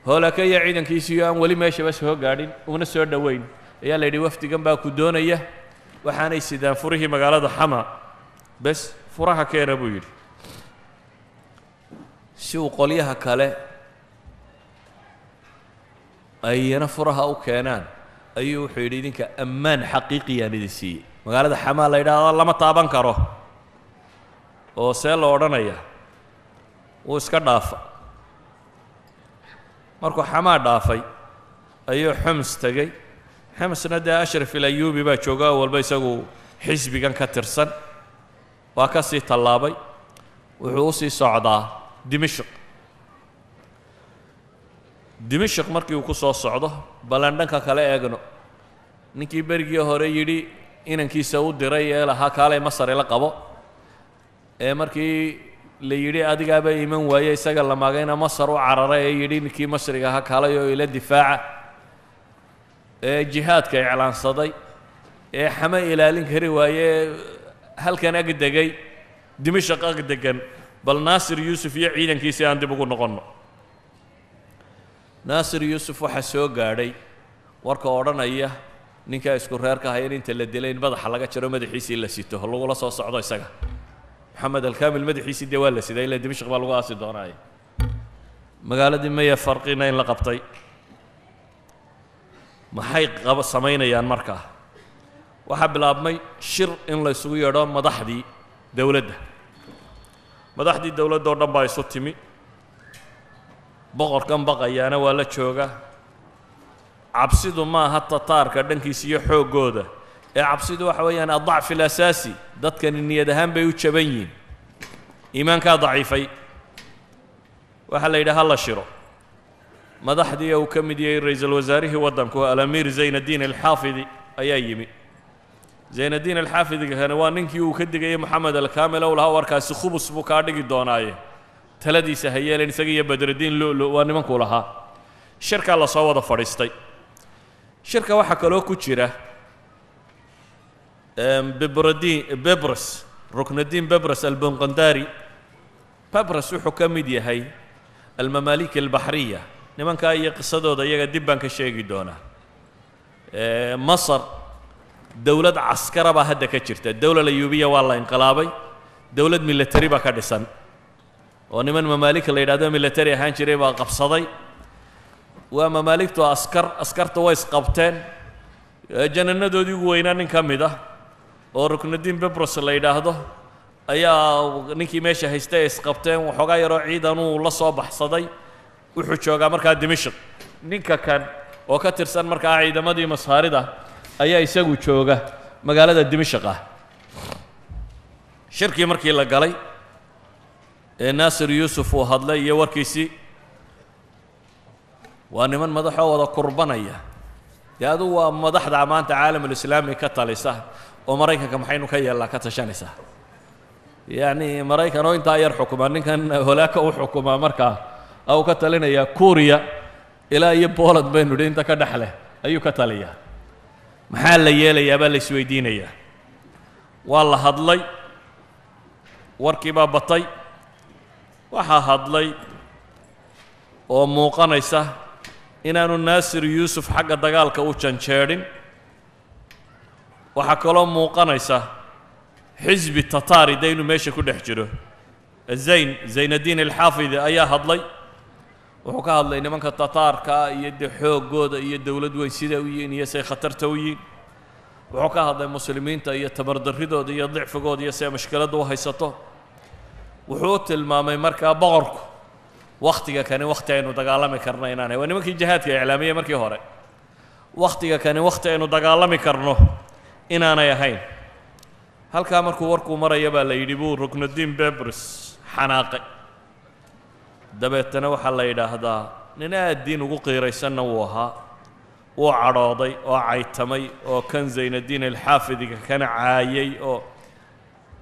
Hoolaka iyo ciidankiisiiyo aan weli meeshaba soo gaadhin una soo dhoweyn ayaa la yidhi wafdigan baa ku doonaya, waxaanay sidaan furihii magaalada Xama, bes furaha keena buu yidhi, si uu qolyaha kale ayna furaha u keenaan. Ayuu wuxuu yidhi idinka ammaan xaqiiqiyaan idin siiyey, magaalada Xamaa la yidhaahdo lama taaban karo oo see la odhanaya, wuu iska dhaafa. Markuu Xamaa dhaafay ayuu Xums tegey. Xumsna dee Ashraf Ilayuubi baa jooga oo walba isagu xisbigan ka tirsan, waa ka sii tallaabay, wuxuu u sii socdaa Dimashq. Dimashq markii uu ku soo socdo ballan dhanka kale eegno, ninkii berigii hore yidhi inankiisa u diray ee lahaa kaalay Masar ila qabo, ee markii la yidhi adigaaba iman waaye isaga la maagayna Masar u cararay ee yidhi ninkii Masriga ahaa kaalay oo ila difaaca, ee jihaadka iclaansaday, ee xama ilaalin kari waaye halkan ag degay, Dimashq ag degan, bal Naasir Yuusuf iyo ciidankiisii aan dib ugu noqonno. Naasir Yuusuf waxaa soo gaadhay warka odhanaya ninkaa isku reerka ahay in inta la dilay in madaxa laga jaro, madaxiisii la sito lagula soo socdo isaga. Maxamed Alkaamil madaxiisii dee waa la siday, ilaa Dimashq baa lagu aasi doonaaye. Magaaladii Maya Farqina in la qabtay. Maxay qaba samaynayaan markaa? Waxaa bilaabmay shir in la isugu yeedho madaxdii dowladda. Madaxdii dowladda oo dhan baa isu timi. Boqorkan baqayaana waa la jooga. Cabsidu maaha Tataarka dhankiisa iyo xooggooda, ee cabsidu waxa weeyaan adacfi alasaasi. Dadkani niyad ahaan bay u jaban yihiin, iimaankaa daciifay. Waxaa la yidhi ha la shiro. Madaxdii uu ka mid yahay ra-iisul wasaarihii waddanku, Alamiir Zaynaddiin Alxaafidi, ayaa yimi. Zaynaddiin Alxaafidigana waa ninkii uu ka digayay Moxamed Alkamil ow lahaa warkaasi khubus buu kaa dhigi doonaaye, taladiisa ha yeelen. Isaga iyo Badrudiin Lulu waa nimankuu lahaa. Shirkaa lasoo wada fadhiistay. Shirka waxaa kaloo ku jira Bibradin Bebres, Ruknadiin Bebres Albunqandari. Bebres wuxuu ka mid yahay almamaalik albaxriya. Nimankaa iyo qisadooda iyaga dib baan ka sheegi doonaa. Masar dowlad caskara baa hadda ka jirta. Dowla Ayuubiya waa la inqilaabay, dowlad military baa ka dhisan oo niman mamaalika la yidhahdo military ahaan jiray baa qabsaday. Waa mamaaligtu askar, askarta way isqabteen. Jananadoodii ugu weynaa nin ka mid ah oo Ruknudiin Bebros la yidhaahdo ayaa ninkii meesha haystay ay isqabteen. Waxoogaa yaroo ciidanuu la soo baxsaday, wuxuu joogaa markaa Dimishq. Ninka kan oo ka tirsan markaa ciidamadii Masaarida ayaa isagu jooga magaalada Dimishq ah. Shirkii markii la galay ee Naasir Yuusuf uu hadlay iyo warkiisii, waa niman madaxoo wada kurbanaya. Dee adugu waa madaxda maanta caalamulislaami ka talisa oo Maraykanka maxaynu ka yeelnaa ka tashanaysaa. Yacni Maraykan oo intaa yar xukumaa, ninkan holaaka u xukumaa, markaa uu ka talinayaa Kuuriya ilaa iyo Poland baynu nidhi inta ka dhex leh ayuu ka taliyaa. Maxaa la yeelayaa baa la isweydiinayaa. Waa la hadlay, warkii baa batay. Waxaa hadlay oo muuqanaysa inaanu Naasir Yuusuf xagga dagaalka u janjeedhin. Waxaa kaloo muuqanaysa xisbi Tataari de inuu meesha ku dhex jiro. Zaynaddiin Alxaafidi ayaa hadlay. Wuxuu ka hadlay nimanka Tataarkaa iyo dee xooggooda iyo dowlad weyn sida u yihiin iyo say khatarta u yihiin. Wuxuu ka hadlay muslimiinta iyo tabardarridooda iyo dicfigooda iyo siay mashkiladda u haysato. Wuxuu tilmaamay markaa boqorku wakhtiga kani wakhti aynu dagaalami karno inaanay, waa nimankii jihaadka iclaamiyey markii hore, wakhtiga kani wakhti aynu dagaalami karno inaanay ahayn. Halkaa markuu warkuu maraya baa la yidhi buu Ruknuddiin Bebris xanaaqay. Dabeetana waxaa la yidhaahdaa nin aad diin ugu qiiraysanna wuu ahaa. Wuu cadhooday oo caytamay oo kan Zaynaddiin Alxaafidiga kana caayay, oo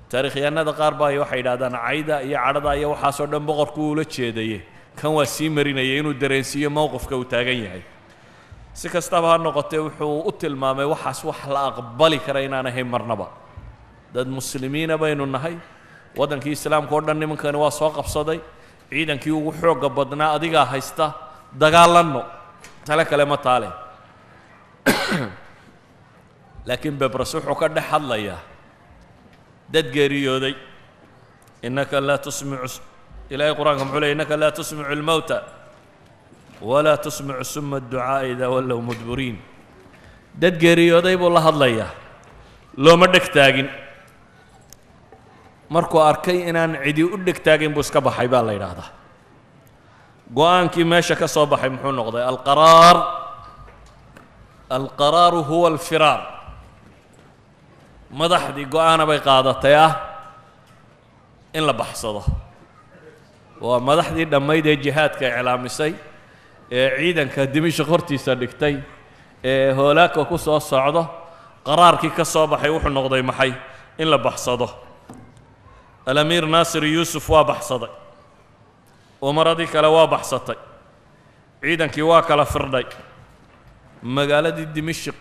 taarikhyahanada qaar baa waxay yidhahdaan cayda iyo cadhada iyo waxaasoo dhan boqorku uula jeedaye, kan waa sii marinayay inuu dareensiiyo mowqifka uu taagan yahay. Si kastaba ha noqotee, wuxuu u tilmaamay waxaas wax la aqbali kara inaan ahayn marnaba. Dad muslimiina baynu nahay, waddankii islaamka oo dhan nimankani waa soo qabsaday, ciidankii ugu xoogga badnaa adigaa haysta, dagaalanno, tale kale ma taale. Laakiin Bebras wuxuu ka dhex hadlayaa dad geeriyooday. Innaka laa tusmicu, Ilaahay Qur-aanka muxuu ley? Innaka laa tusmicu almowta walaa tusmicu suma adducaa'a idaa wallow mudburiin. Dad geeriyooday buu la hadlayaa, looma dheg taagin. Markuu arkay inaan cidi u dheg taagin buu iska baxay baa la yidhaahdaa. Go-aankii meesha ka soo baxay muxuu noqday? Alqaraar, alqaraaru huwa alfiraar. Madaxdii go-aana bay qaadatay ah in la baxsado. Waa madaxdii dhammayd ee jihaadka iclaamisay, ee ciidanka Dimishq hortiisa dhigtay, ee hoolaaka ku soo socdo. Qaraarkii ka soo baxay wuxuu noqday maxay? In la baxsado. Alamiir Naasir Yuusuf waa baxsaday, umaradii kale waa baxsatay, ciidankii waa kala firdhay. Magaaladii Dimishq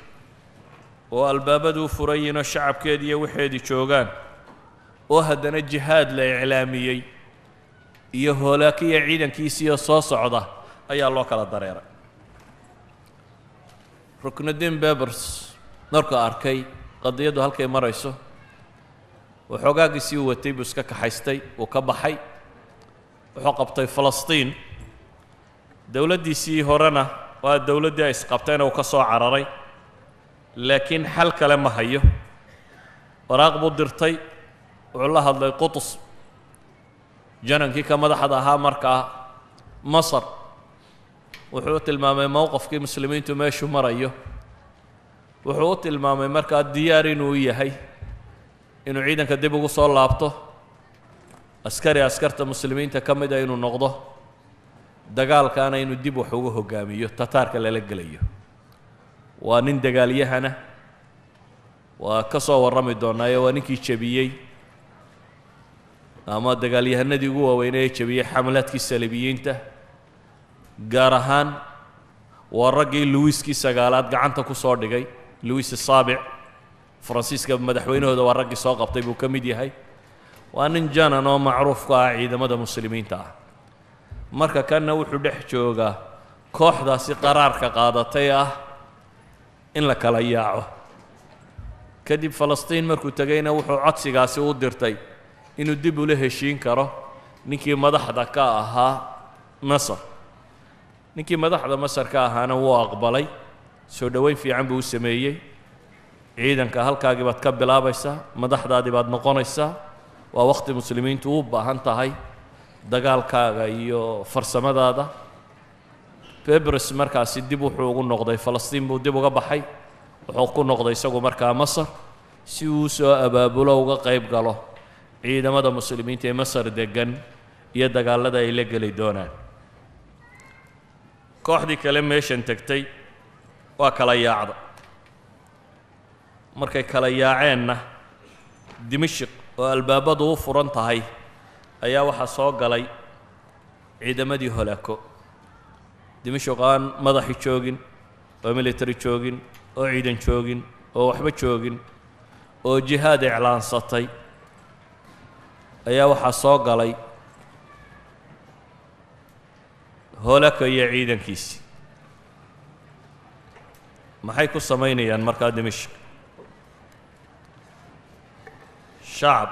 oo albaabadu u furan yihiin oo shacabkeedii iyo waxeedii joogaan, oo haddana jihaad la iclaamiyey iyo hoolaakiya ciidankiisiioo soo socda ayaa loo kala dareeray. Ruknudiin Bebers markuu arkay qadiyaddu halkay marayso, waxoogaagiisii u watay buu iska kaxaystay, uu ka baxay, wuxuu qabtay Falastiin. Dowladdiisii horena waa dowladdii ay isqabtayna uu ka soo cararay, laakiin xal kale ma hayo. Waraaq buu dirtay, wuxuu la hadlay Qutus, janankii ka madaxda ahaa markaa Masar. Wuxuu u tilmaamay mowqafkii muslimiintu meeshuu marayo. Wuxuu u tilmaamay markaa diyaar inuu yahay inuu ciidanka dib ugu soo laabto, askari askarta muslimiinta ka mida inuu noqdo, dagaalkaana inuu dib wax uga hoggaamiyo Tataarka lala gelayo. Waa nin dagaalyahana, waa ka soo warrami doonaayo. Waa ninkii jebiyey ama dagaalyahanadii ugu waaweynay ee jebiyey xamlaadkii saliibiyiinta, gaar ahaan waa raggii Luwiskii sagaalaad gacanta ku soo dhigay. Luwis Saabic, Faransiiska madaxweynahooda, waa raggii soo qabtay buu ka mid yahay. Waa nin janan oo macruuf ku ah ciidamada muslimiinta ah. Marka kanna wuxuu dhex joogaa kooxdaasi qaraarka qaadatay ah in la kala yaaco. Kadib Falastiin markuu tegayna, wuxuu codsigaasi u dirtay inuu dib ula heshiin karo ninkii madaxda ka ahaa Masar. Ninkii madaxda Masar ka ahaana wuu aqbalay, soo dhoweyn fiican buu u sameeyey. Ciidanka halkaagii baad ka bilaabaysaa, madaxdaadii baad noqonaysaa, waa wakhti muslimiintu u baahan tahay dagaalkaaga iyo farsamadaada. Bebres markaasi dib wuxuu ugu noqday Falastiin, buu dib uga baxay, wuxuu ku noqday isagu markaa Masar si uu soo abaabulo, uga qayb galo ciidamada muslimiinta ee Masar deggan iyo dagaalada ay la geli doonaan. Kooxdii kale meeshan tegtay waa kala yaacda. Markay kala yaaceenna, Dimashik oo albaabadu u furan tahay ayaa waxaa soo galay ciidamadii Holaako. Dimashik aan madaxi joogin oo military joogin oo ciidan joogin oo waxba joogin oo jihaad iclaansatay ayaa waxaa soo galay Holako iyo ciidankiisii. Maxay ku samaynayaan markaa Dimashik? Shacab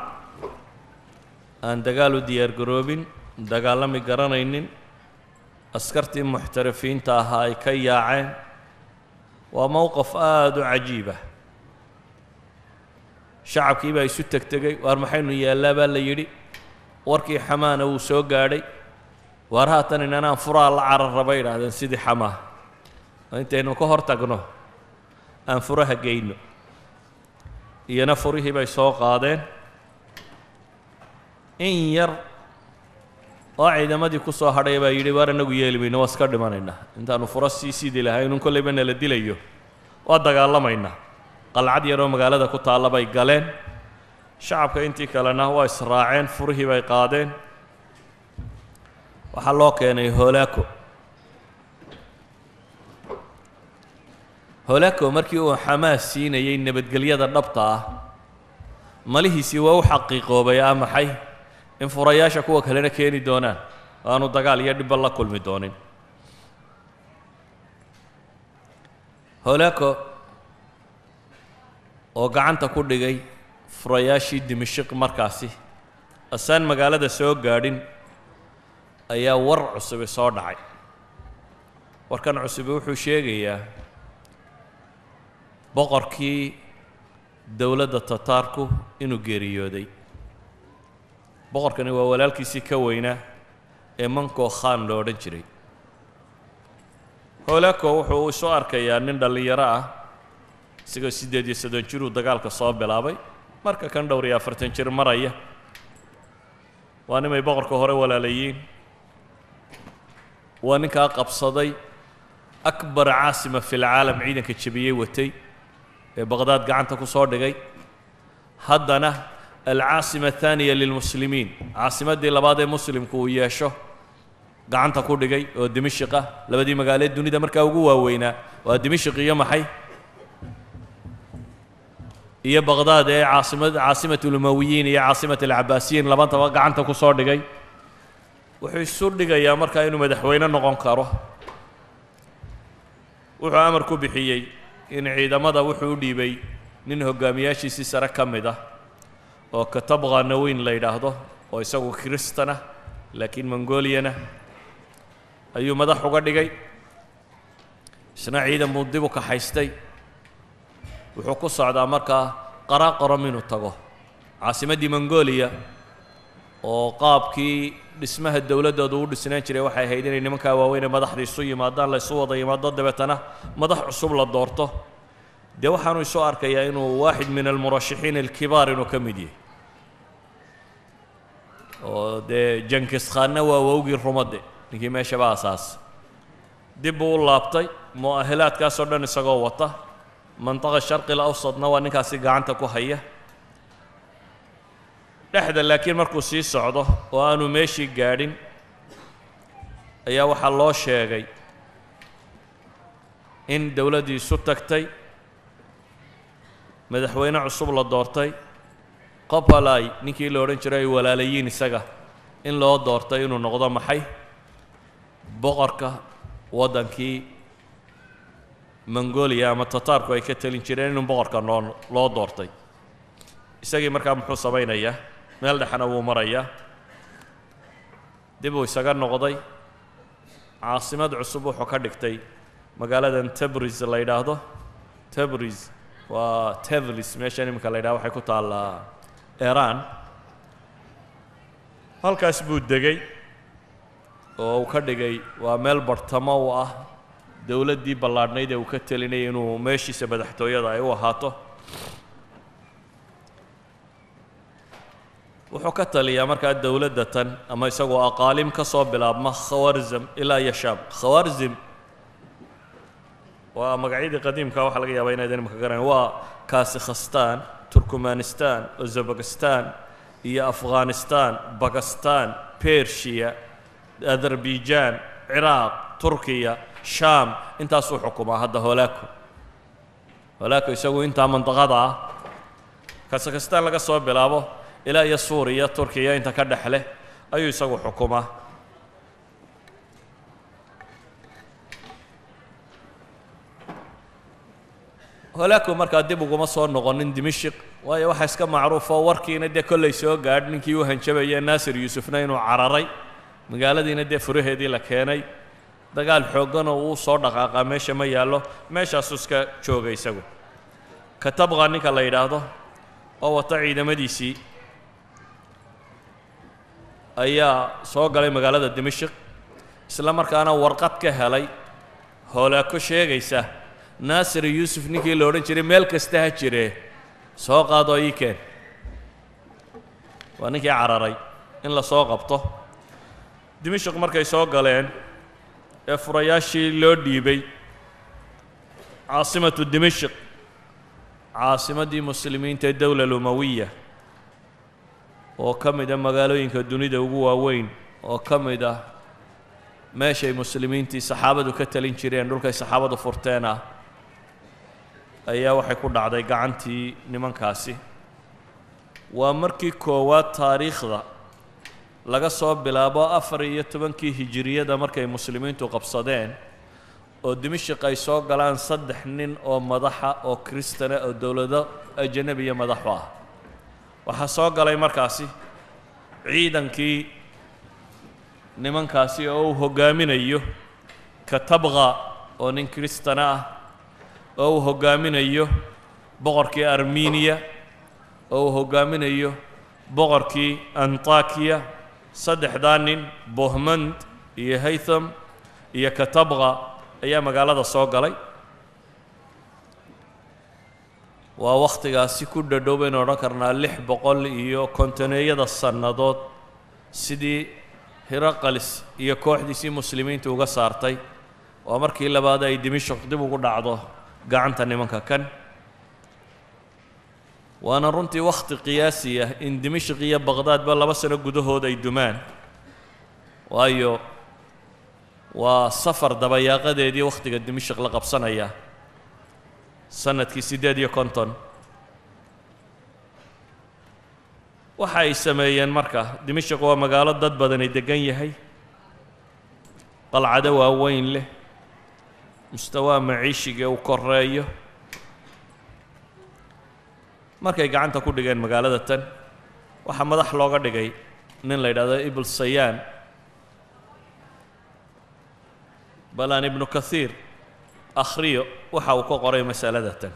aan dagaal u diyaar garoobin, dagaalami garanaynin, askartii muxtarifiinta ahaa ay ka yaaceen, waa mowqaf aada u cajiib ah. Shacabkii baa isu tegtegay. Waar maxaynu yaallaa baa la yidhi. Warkii Xamaana wuu soo gaadhay. Waar haatan inanaan furaa la carar bay idhaahdeen, sidii Xamaa intaynu ka hor tagno aan furaha geyno. Iyana furihii bay soo qaadeen. In yar oo ciidamadii ku soo hadhay baa yidhi: waar inagu yeeli mayno, waa iska dhimanaynaa intaanu furo sii sidi lahaynun, kollayba nala dilayo, waa dagaalamaynaa. Qalcad yaroo magaalada ku taalla bay galeen. Shacabka intii kalena waa israaceen, furihii bay qaadeen, waxaa loo keenay Holaako. Holaako markii uu Xamaas siinayey nabadgelyada dhabta ah, malihiisii waa u xaqiiqoobay. Ah, maxay in furayaasha kuwa kalena keeni doonaan oo aanu dagaal iyo dhibba la kulmi doonin. Holaako oo gacanta ku dhigay furayaashii Dimashiq markaasi asaan magaalada soo gaadhin ayaa war cusubi soo dhacay. Warkan cusubi wuxuu sheegayaa boqorkii dowladda Tataarku inuu geeriyooday. Boqorkani waa walaalkiisii ka weynaa ee Manko Khan lo odhan jiray. Holako wuxuu isu arkayaa nin dhallinyaro ah, isagoo 38 jiruu dagaalka soo bilaabay, marka kan dhowr iyo afartan jir maraya. Waa nimay boqorka hore walaalayiin, waa ninkaa qabsaday أكبر عاصمة في العالم, ciidanka jebiyey watay ee Baqhdaad gacanta ku soo dhigay, haddana العاصمة الثانية للمسلمين, caasimaddii labaad ee muslimku uu yeesho gacanta ku dhigay oo Dimashiq ah. Labadii magaaleed dunida markaa ugu waaweynaa waa Dimashiq iyo maxay iyo Baqhdaad ee caasimad عاصمة الأمويين iyo عاصمة العباسيين, labantaba gacanta ku soo dhigay. Wuxuu isu dhigayaa markaa inuu madaxweyne noqon karo. Wuxuu amar ku bixiyey in ciidamada wuxuu u dhiibay nin hogaamiyaashiisii sare ka mid ah oo Katabqa Naweyn la yidhaahdo, oo isagu Kiristana laakiin Mongoliyana. Ayuu madax uga dhigay. Isna ciidan buu dib u kaxaystay. Wuxuu ku socdaa markaa Qaraaqoram inuu tago, caasimaddii Mongolia, oo qaabkii dhismaha dowladdooda u dhisnaan jiray waxay ahayd inay nimankaa waaweyn ee madaxda isu yimaadaan, la isu wada yimaado, dabeetana madax cusub la doorto. Dee waxaanu isu arkayaa inuu waaxid min almurashaxiin alkibaar inuu ka mid yahay, oo dee Jenkis Khaanna waa wowgii rumadde, ninkii meeshaba asaas. Dib buu u laabtay mu'ahilaadkaasoo dhan isagoo wata. Mantaqa Sharqi alawsadna waa ninkaasi gacanta ku haya dhexda. Laakiin markuu sii socdo oo aanu meeshii gaadhin ayaa waxaa loo sheegay in dowladdii isu tagtay, madaxweyne cusub la doortay, Qopalai ninkii la odhan jiray ay walaalayiin isaga in loo doortay inuu noqdo maxay, boqorka waddankii Mongolia ama Tataarku ay ka telin jireen, inuu boqorka loo doortay isagii. Markaa muxuu samaynayaa? Meel dhexena wuu marayaa. Dib uu isaga noqday. Caasimad cusub wuxuu ka dhigtay magaaladan Tabris la yidhaahdo. Tabris waa Tevlis meeshan iminka la yidhahdo, waxay ku taallaa Iran. Halkaas buu degay oo uu ka dhigay, waa meel bartamo u ah dowladdii ballaadhnayd ee uu ka telinayay, inuu meeshiisa madaxtooyada ay u ahaato. Wuxuu ka taliyaa markaa dowladda tan ama isagoo aqaalim ka soo bilaabma Khawarzam ilaa iyo Shaam. Khawarzim waa magacyadii qadiimka, waxaa laga yaabaa inaydan imika garanayn. Waa Kasikhstan, Turkmanistan, Uzbekistan iyo Afghanistan, Bakistan, Persia, Azerbaijan, Ciraaq, Turkiya, Shaam, intaasuu xukumaa hadda Holaako. Holaako isagu intaa mandaqada ah, Kazakhstan laga soo bilaabo ilaa iyo Suuriya, Turkiya inta ka dhex leh ayuu isagu xukumaa. Holaako markaa dib uguma soo noqonin Dimashik, waayo waxaa iska macruufo warkiina dee kollay soo gaadh ninkii u hanjabaya Naasir Yuusufna inuu cararay, magaaladiina dee furaheedii la keenay. Dagaal xoogganoo uu soo dhaqaaqaa meesha ma yaallo, meeshaasuu iska jooga isagu. Katabqa ninka la yidhaahdo oo wata ciidamadiisii ayaa soo galay magaalada Dimashik, isla markaana warqad ka helay Hoolaako sheegaysa Naasir Yuusuf ninkii la odhan jiray meel kasta ha jiree soo qaadoo ii keen, waa ninkii cararay, in la soo qabto. Dimashik markay soo galeen ee furayaashii loo dhiibay, caasimatu Dimashik, caasimaddii muslimiinta ee dowla lumawiya, oo ka mid a magaalooyinka dunida ugu waaweyn, oo ka mid ah meeshay muslimiintii saxaabadu ka talin jireen, dhulkay saxaabadu furteen ah, ayaa waxay ku dhacday gacantii nimankaasi. Waa markii koowaad taariikhda laga soo bilaabo 14-kii hijiriyada markay muslimiintu qabsadeen oo Dimashik ay soo galaan saddex nin oo madaxa oo kristana oo dowlado ajanabiya madaxu ah. Waxaa soo galay markaasi ciidankii nimankaasi oo uu hoggaaminayo Katabqa oo nin kristana ah, oo uu hoggaaminayo boqorkii Armeniya, oo uu hoggaaminayo boqorkii Antakiya. Saddexdaa nin, Bohmand iyo Haytham iyo Katabqa, ayaa magaalada soo galay. Waa wakhtigaasi ku dhadhow baynu odhan karnaa 650-eeyada sannadood sidii Hiraqalis iyo kooxdiisii muslimiinta uga saartay. Waa markii labaad ay Dimashik dib ugu dhacdo gacanta nimanka kan, waana runtii wakhti qiyaasi ah in Dimashik iyo Baqhdaadba 2 sano gudahood ay dumaan, waayo waa Safar dabayaaqadeedii wakhtiga Dimashik la qabsanaya, sanadkii 58. Waxa ay sameeyeen marka, Dimashik waa magaalo dad badani deggan yahay, qalcado waaweyn leh, mustawaa maciishiga uu koreeyo. Markay gacanta ku dhigeen magaalada tan, waxaa madax looga dhigay nin la yidhahdo Ibl Sayaan. Bal aan Ibnu Kathiir akhriyo waxa uu ka qoray masalada tan.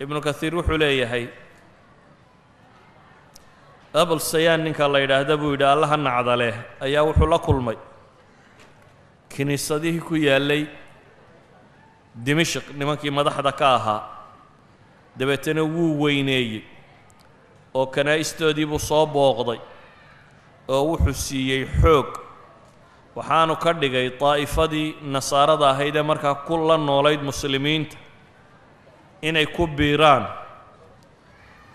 Ibnu Kathiir wuxuu leeyahay, Abul Sayaan ninka la yidhaahda, buu yidhi, Allaha nacdaleh, ayaa wuxuu la kulmay kiniisadihii ku yaallay Dimishq nimankii madaxda ka ahaa. Dabeetana wuu weyneeyey oo kanaa'istoodii buu soo booqday oo wuxuu siiyey xoog, waxaanu ka dhigay daa'ifadii nasaarada ahayd ee markaa ku la noolayd muslimiinta inay ku biiraan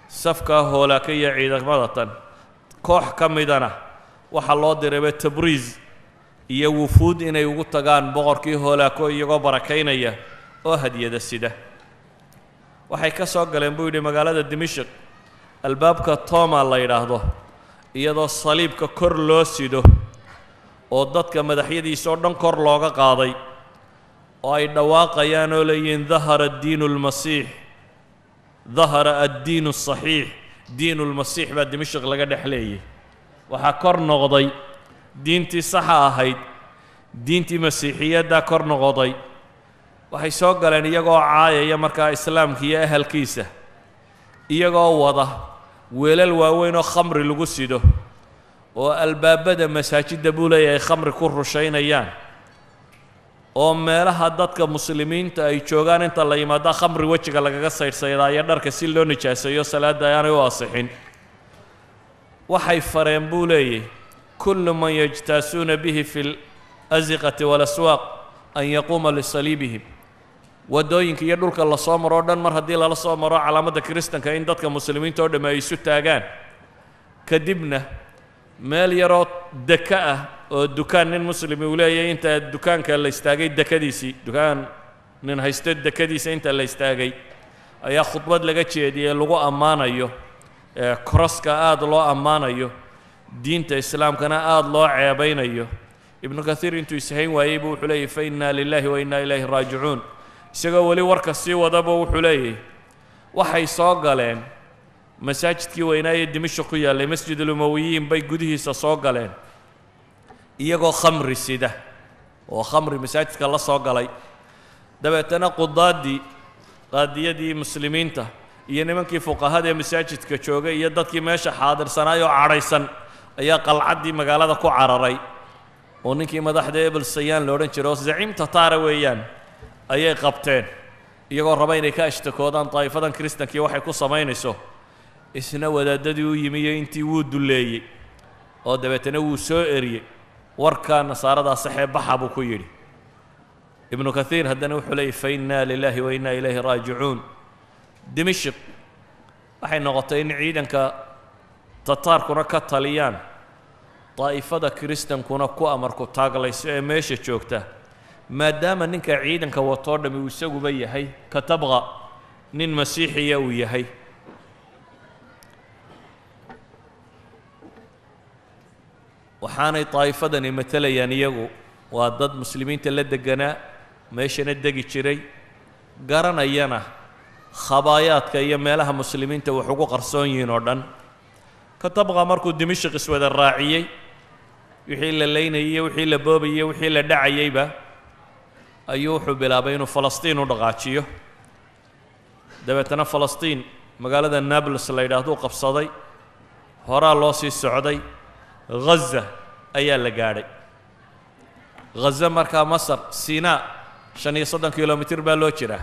safkaa Hoolaaka iyo ciidamada tan. Koox ka midana waxaa loo dirayba Tabriis iyo wufuud inay ugu tagaan boqorkii Hoolaako, iyagoo barakaynaya oo hadiyada sida. Waxay ka soo galeen, buu yidhi, magaalada Dimishq albaabka Toma la yidhaahdo, iyadoo saliibka kor loo sido oo dadka madaxyadiisa oo dhan kor looga qaaday oo ay dhawaaqayaan oo leeyihiin: "Dahara diinu lmasiix, dahara addiinu asaxiix, diinu lmasiix" baa Dimishq laga dhex leeyay. Waxaa kor noqday diintii saxa ahayd, diintii masiixiyaddaa kor noqoday. Waxay soo galeen iyagoo caayaya markaa islaamka iyo ahalkiisa, iyagoo wada weelal waaweyn oo khamri lagu sido oo albaabada masaajidda, buu leeyahay, khamri ku rushaynayaan, oo meelaha dadka muslimiinta ay joogaan inta la yimaada khamri wejiga lagaga saydhsaydaayo dharka si loo nijaaseeyo, salaadda aanay u asixin. Waxay fareen, buu leeyahy, كل من يجتازون به في الأزقة والأسواق أن يقوم لصليبهم. Waddooyinka iyo dhulka la soo maro o dhan mar haddii lala soo maro calaamadda kiristanka, in dadka muslimiinta oo dhamme ay isu taagaan. Kadibna meel yaroo deka ah oo dukaan nin muslimi uu leeyahay inta dukaanka la istaagay dekadiisii, dukaan nin haysto dekadiisa inta la istaagay, ayaa khudbad laga jeediyey lagu ammaanayo koroska, aada loo ammaanayo diinta islaamkana, aada loo ceebaynayo. Ibnu Kathiir intuu ishayn waayey buu wuxuu leeyahy: "فإنا لله وإنا إليه راجعون." Isagoo weli warka sii wadaba wuxuu leeyahy, waxay soo galeen masaajidkii weynaa ee Dimishq ku yaallay, Masjidulumawiyiin bay gudihiisa soo galeen iyagoo khamri sida oo khamri masaajidka la soo galay. Dabeetana qudaaddii, qaadiyadii muslimiinta iyo nimankii fuqahada ee masaajidka joogay iyo dadkii meesha xaadirsanaay oo cadhaysan ayaa qalcaddii magaalada ku cararay, oo ninkii madaxda Ebel Sayaan la odhan jiray oo zaciim Tataara weeyaan ayay qabteen, iyagoo raba inay ka ashtakoodaan daa'ifadan kiristankii waxay ku samaynayso. Isna wadaadadii u yimi iyo intii wuu dulleeyey oo dabeetana wuu soo eriyey. "Warkaa nasaaradaa saxee, baxa," buu ku yidhi. Ibnu Kathiir haddana wuxuu leeyay: "فإنا لله وإنا إليه راجعون." Dimishq waxay noqotay in ciidanka Tataarkuna ka taliyaan, daa'ifada kiristankuna ku amarku taaglayso ee meesha joogta, maadaama ninka ciidanka watoo dhammi uu isaguba yahay katabqa nin masiixiya uu yahay. Waxaanay daa'ifadani matelayaan iyagu waa dad muslimiinta la deganaa, meeshana degi jiray, garanayana khabaayaadka iyo meelaha muslimiinta wax ugu qarsoon yihiin oo dhan. Katabqa markuu Dimishq iswada raaciyey, wixii la laynayey iyo wixii la boobayey, wixii la dhacayeyba, ayuu wuxuu bilaabay inuu Falastiin u dhaqaajiyo. Dabeetana Falastiin magaalada Nablus la yidhaahduu qabsaday. Horaa loo sii socday, Ghaza ayaa la gaadhay. Ghaza markaa Masar Sinaa 35 kilomitir baa loo jiraa.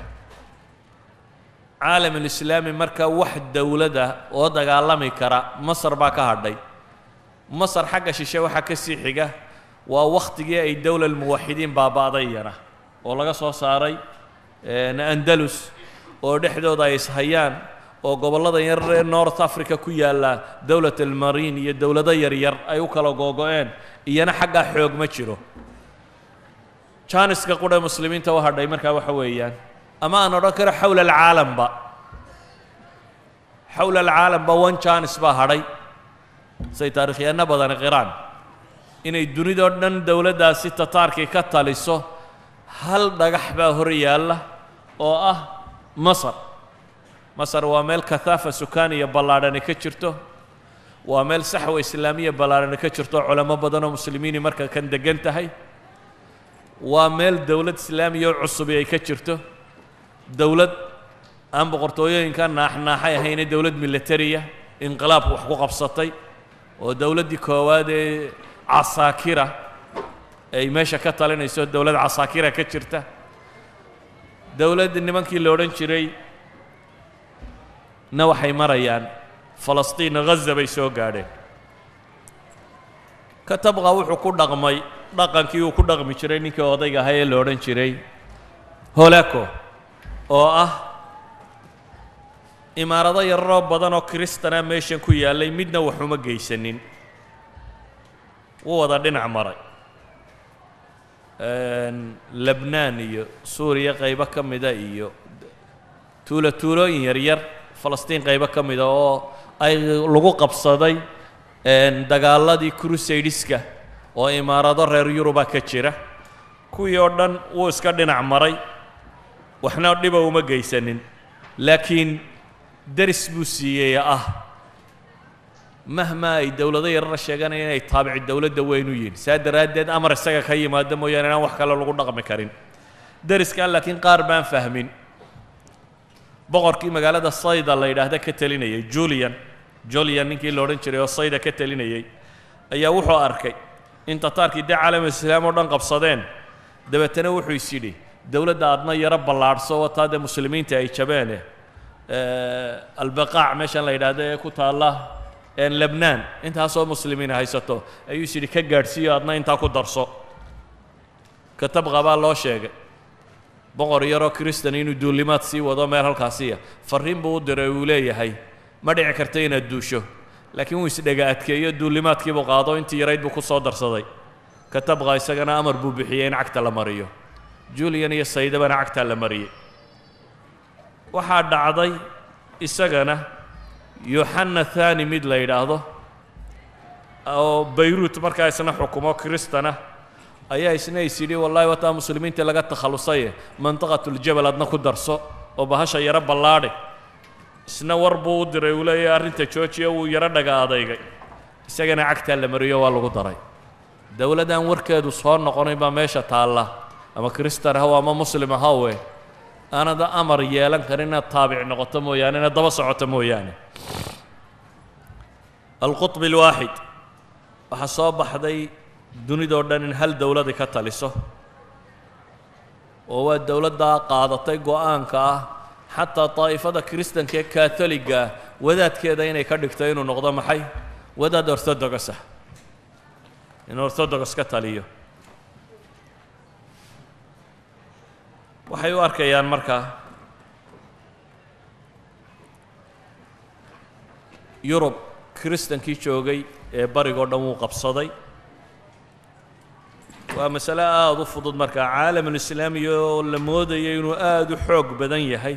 Caalamulislaami markaa wax dowladda oo dagaalami kara Masar baa ka hadhay. Masar xagga shishe waxaa ka sii xiga waa wakhtigii ay dowla almuwaxidiin baaba'day iyana oo laga soo saaray Andalus, oo dhexdooda ay ishayaan, oo gobollada yar ee North Africa ku yaalla dowlat almariin iyo dowlado yaryar ay u kala googo'een. Iyana xaggaa xoog ma jiro. Jaaniska qudha muslimiinta u hadhay markaa waxa weeyaan, ama aan odhan karo xawla alcaalamba, xawla alcaalamba one janis baa hadhay, say taarikhyahanno badani qiraan, inay dunidoo dhan dowladdaasi Tataarkii ka taliso. Hal dhagax baa hor yaalla oo ah Masar. Masar waa meel كثافة سكانية ballaadhani ka jirto, waa meel saxwa islaamiya ballaadhani ka jirto, culamo badan oo muslimiini marka kan degan tahay. Waa meel dowlad islaamiya oo cusubi ay ka jirto, dowlad aan boqortooyooyinka naaxnaaxay ahayne, dowlad militariya inqilaabku wax ku qabsatay, oo dowladdii koowaad ee casaakira ay meesha ka talinayso, dowlad casaakira ka jirta. Dowladda nimankii la odhan jiray na waxay marayaan Falastiin, Ghaza bay soo gaadheen. Katabqa wuxuu ku dhaqmay dhaqankii uu ku dhaqmi jiray ninkii odayga ahaa ee la odhan jiray Holako, oo ah imaarado yararoo badan oo kiristana meeshan ku yaallay, midna wax uma geysanin, wuu wada dhinac maray. Lebnaan iyo Suuriya qaybo ka mida iyo tuulo tuulooyin yaryar, Falastiin qaybo ka mida oo ay lagu qabsaday dagaaladii crusadeska oo imaarado reer Yuruba ka jira, kuwii oo dhan wuu iska dhinac maray, waxna dhiba uma geysanin. Laakiin deris buu siiyey ah mahma ay dowlado yarara sheeganayaan inay taabici dowladda weyn u yihiin, saa daraaddeed amar isaga ka yimaado mooyaane inaan wax kale lagu dhaqmi karin deriskaa. Laakiin qaar baan fahmin. Boqorkii magaalada Sayda la yidhaahda ka telinayay, Julian ninkii la odhan jiray oo Sayda ka telinayay, ayaa wuxuu arkay in Tataarkii dee caalamul islaam oo dhan qabsadeen. Dabeetana wuxuu is yidhi, dowladda aadna yaro ballaadhso, wataa dee muslimiinta ay jabeene, Albaqaac meeshan la yidhaahdo ee ku taalla Lebnaan intaasoo muslimiin haysato ayuu is yidhi ka gaadhsiiyo, adna intaa ku darso. Katabqa baa loo sheegay boqor yaroo kristan inuu duulimaad sii wado meel halkaasiya. Farriin buu u diray uu leeyahay, ma dhici karta inaad duusho. Laakiin wuu isdhega adkeeyo, duulimaadkiibuu qaado, intii yarayd buu ku soo darsaday. Katabqa isagana amar buu bixiyey in cagta la mariyo. Julian iyo Saydabana cagtaa la mariyey. Waxaa dhacday isagana Yoxanna Thani mid la yidhaahdo oo Bayruut markaa isna xukumo kristana ayaa isna is yidhi, wallahi wataa muslimiintii laga takhallusaye, mantiqatuljabal adna ku darso oo bahasha yaro ballaadhe. Isna war buu u diray uu leeyahay arrinta joojiya. Wuu yaro dhaga adaygay, isagana cagtaa la mariyo, waa lagu daray. Dowladdan warkeedu soo noqonay baa meesha taalla, ama kristan haw ama muslim hawe, aanada amar yeelan karin inaad taabic noqoto mooyaane, inaad daba socoto mooyaane. Alqutb alwaaxid, waxaa soo baxday dunidoo dhan in hal dowladi ka taliso, oo waa dowladdaa qaadatay go-aanka ah xataa daa'ifada kiristanka ee katholiga wadaadkeeda inay ka dhigto inuu noqdo maxay, wadaad orthodox ah, in orthodox ka taliyo. Waxay u arkayaan markaa Yurub kiristankii joogay ee barigoo dhan wuu qabsaday. Waa masale aada u fudud. Markaa caalamulislaami oo la moodaya inuu aada u xoog badan yahay,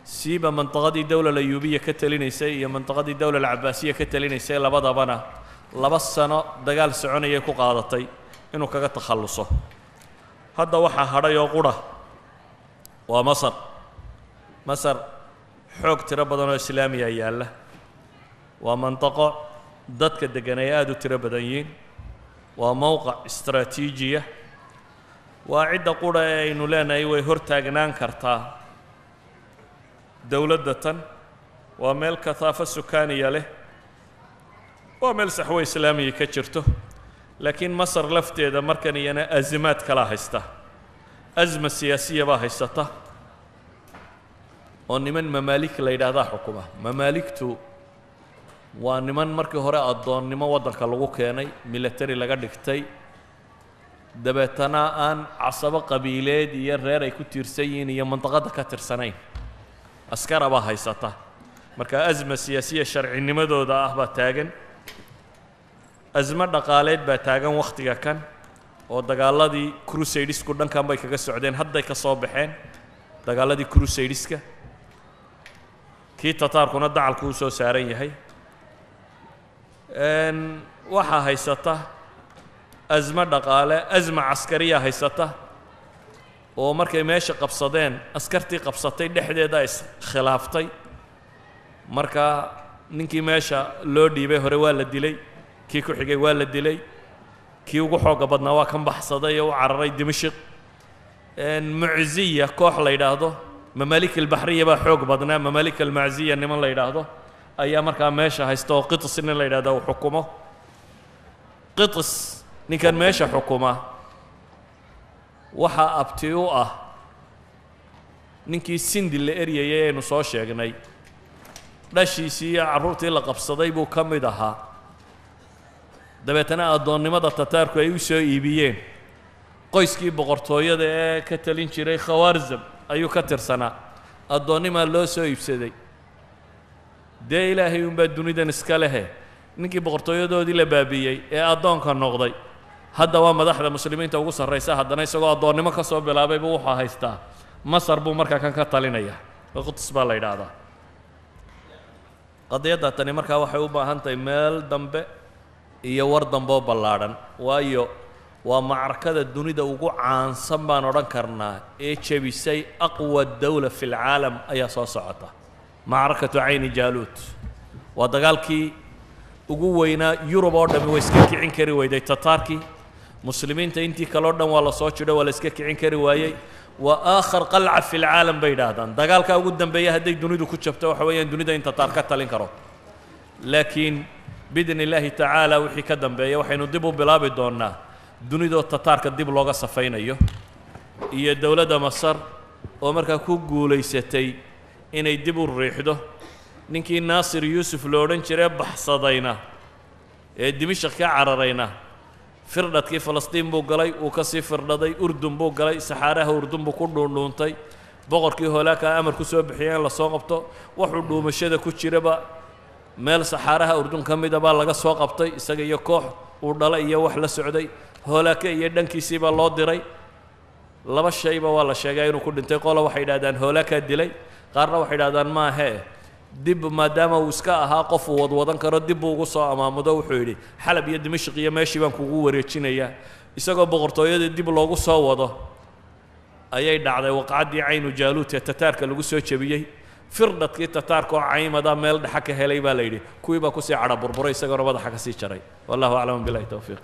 siiba mantiqadii dowla alayuubiya ka talinaysay iyo mantiqadii dowla alcabaasiya ka talinaysay, labadabana 2 sano dagaal soconayay ku qaadatay inuu kaga takhalluso. Hadda waxaa hadhay oo qura waa Masar. Masar xoog tiro badan oo islaamiya yaalla, waa mantiqo dadka deggan ay aada u tiro badan yihiin, waa mowqac istraatiijiya, waa cidda qura ee aynu leenahay way hor taagnaan kartaa dowladda tan. Waa meel kathaafo sukaaniya leh, waa meel saxwo islaamiya ka jirto. Laakiin Masar lafteeda markan iyana azimaad kalaa haysta, asma siyaasiya baa haysata, oo niman mamaalik la yidhaahdaa xukuma. Mamaaligtu waa niman markii hore addoonnimo waddanka lagu keenay, military laga dhigtay, dabeetana aan casabo qabiileed iyo reer ay ku tiirsan yihiin iyo mandaqadda ka tirsanayn, askara baa haysata. Marka asma siyaasiya sharcinimadooda ah baa taagan, asmo dhaqaaleed baa taagan wakhtiga kan, oo dagaaladii crusadesku dhankan bay kaga socdeen, hadday ka soo baxeen dagaaladii crusadeska, kii Tataarkuna dacalku u soo saaran yahay. Waxaa haysata asmo dhaqaale, asma caskariya haysata, oo markay meesha qabsadeen askartii qabsatay dhexdeeda iskhilaaftay. Marka ninkii meesha loo dhiibay hore waa la dilay, kii ku xigay waa la dilay. Kii ugu xoogga badnaa waa kan baxsaday ee u cararay Dimashq. Mucziya koox la yidhaahdo, Mamaalik Albaxriya baa xoog badnaa, Mamaalik Almacziya niman la yidhaahdo ayaa markaa meesha haysta, oo Qitis nin la yidhahdo uu xukumo. Qitis ninkan meesha xukuma waxaa abti u ah ninkii Sindi la eryayay aynu soo sheegnay, dhashiisii iyo carruurtii la qabsaday buu ka mid ahaa. Dabeetana addoonnimada Tataarku ay u soo iibiyeen qoyskii boqortooyada ee ka talin jiray Khawaarzam ayuu ka tirsanaa, addoonnimaa loo soo iibsaday. Dee Ilaahay unbaa dunidan iska lehe, ninkii boqortooyadoodii la baabiiyey ee addoonka noqday hadda waa madaxda muslimiinta ugu sarraysa. Haddana isagoo addoonnimo ka soo bilaabay buu wuxuu haystaa Masar, buu markaa kan ka talinaya, Quds baa la yidhaahdaa. Qadiyadda tani markaa waxay u baahan tahay meel dambe iyo war dambe oo ballaadhan, waayo waa macrakada dunida ugu caansan baan odhan karnaa ee jebisay aqwa dawla fi lcaalam ayaa soo socota. Macrakatu Cayni Jaaluut waa dagaalkii ugu weynaa. Yurub oo dhammi way iska kicin kari weyday Tataarkii, muslimiinta intii kale o dhan waa la soo jidho, waa la iska kicin kari waayey. Waa aakhar qalca fi lcaalam bay yidhaahdaan. Dagaalkaa ugu dambeeya hadday dunidu ku jabto waxa weeyaan dunida in Tataar ka talin karo. Laakiin biidni illaahi tacaala wixii ka dambeeya waxaynu dib u bilaabi doonnaa dunidoo Tataarka dib looga safaynayo iyo dowladda Masar oo markaa ku guulaysatay inay dib u riixdo ninkii Naasir Yuusuf lo odhan jiree baxsadayna ee Dimashaq ka cararayna. Firdhadkii Falastiin buu galay, uu ka sii firdhaday, Urdun buu galay, saxaaraha Urdun buu ku dhuundhuuntay. Boqorkii Hoolaakaa amar ku soo bixiyay in lasoo qabto. Wuxuu dhuumashada ku jiraba meel saxaaraha Urdun ka mida baa laga soo qabtay, isaga iyo koox uu dhalay iyo wax la socday. Hoolaake iyo dhankiisii baa loo diray. Laba shayba waa la sheegaa inuu ku dhintay. Qola waxay yidhahdaan hoolaakaa dilay, qaarna waxay yidhahdaan maahee, dib maadaama uu iska ahaa qof uu wadwadan karo dib buu ugu soo amaamudo. Wuxuu yidhi Xalab iyo Dimashq iyo meeshii baan kugu wareejinayaa. Isagoo boqortooyadii dib loogu soo wado ayay dhacday waqcaddii Caynu Jaaluut ee Tataarka lagu soo jebiyey. Firdhadkii Tataarka oo caymada meel dhexa ka helay baa la yidhi, kuwii baa kusii cadha burburay, isagoona madaxa ka sii jaray. Wallahu aclam, billahi towfiiq.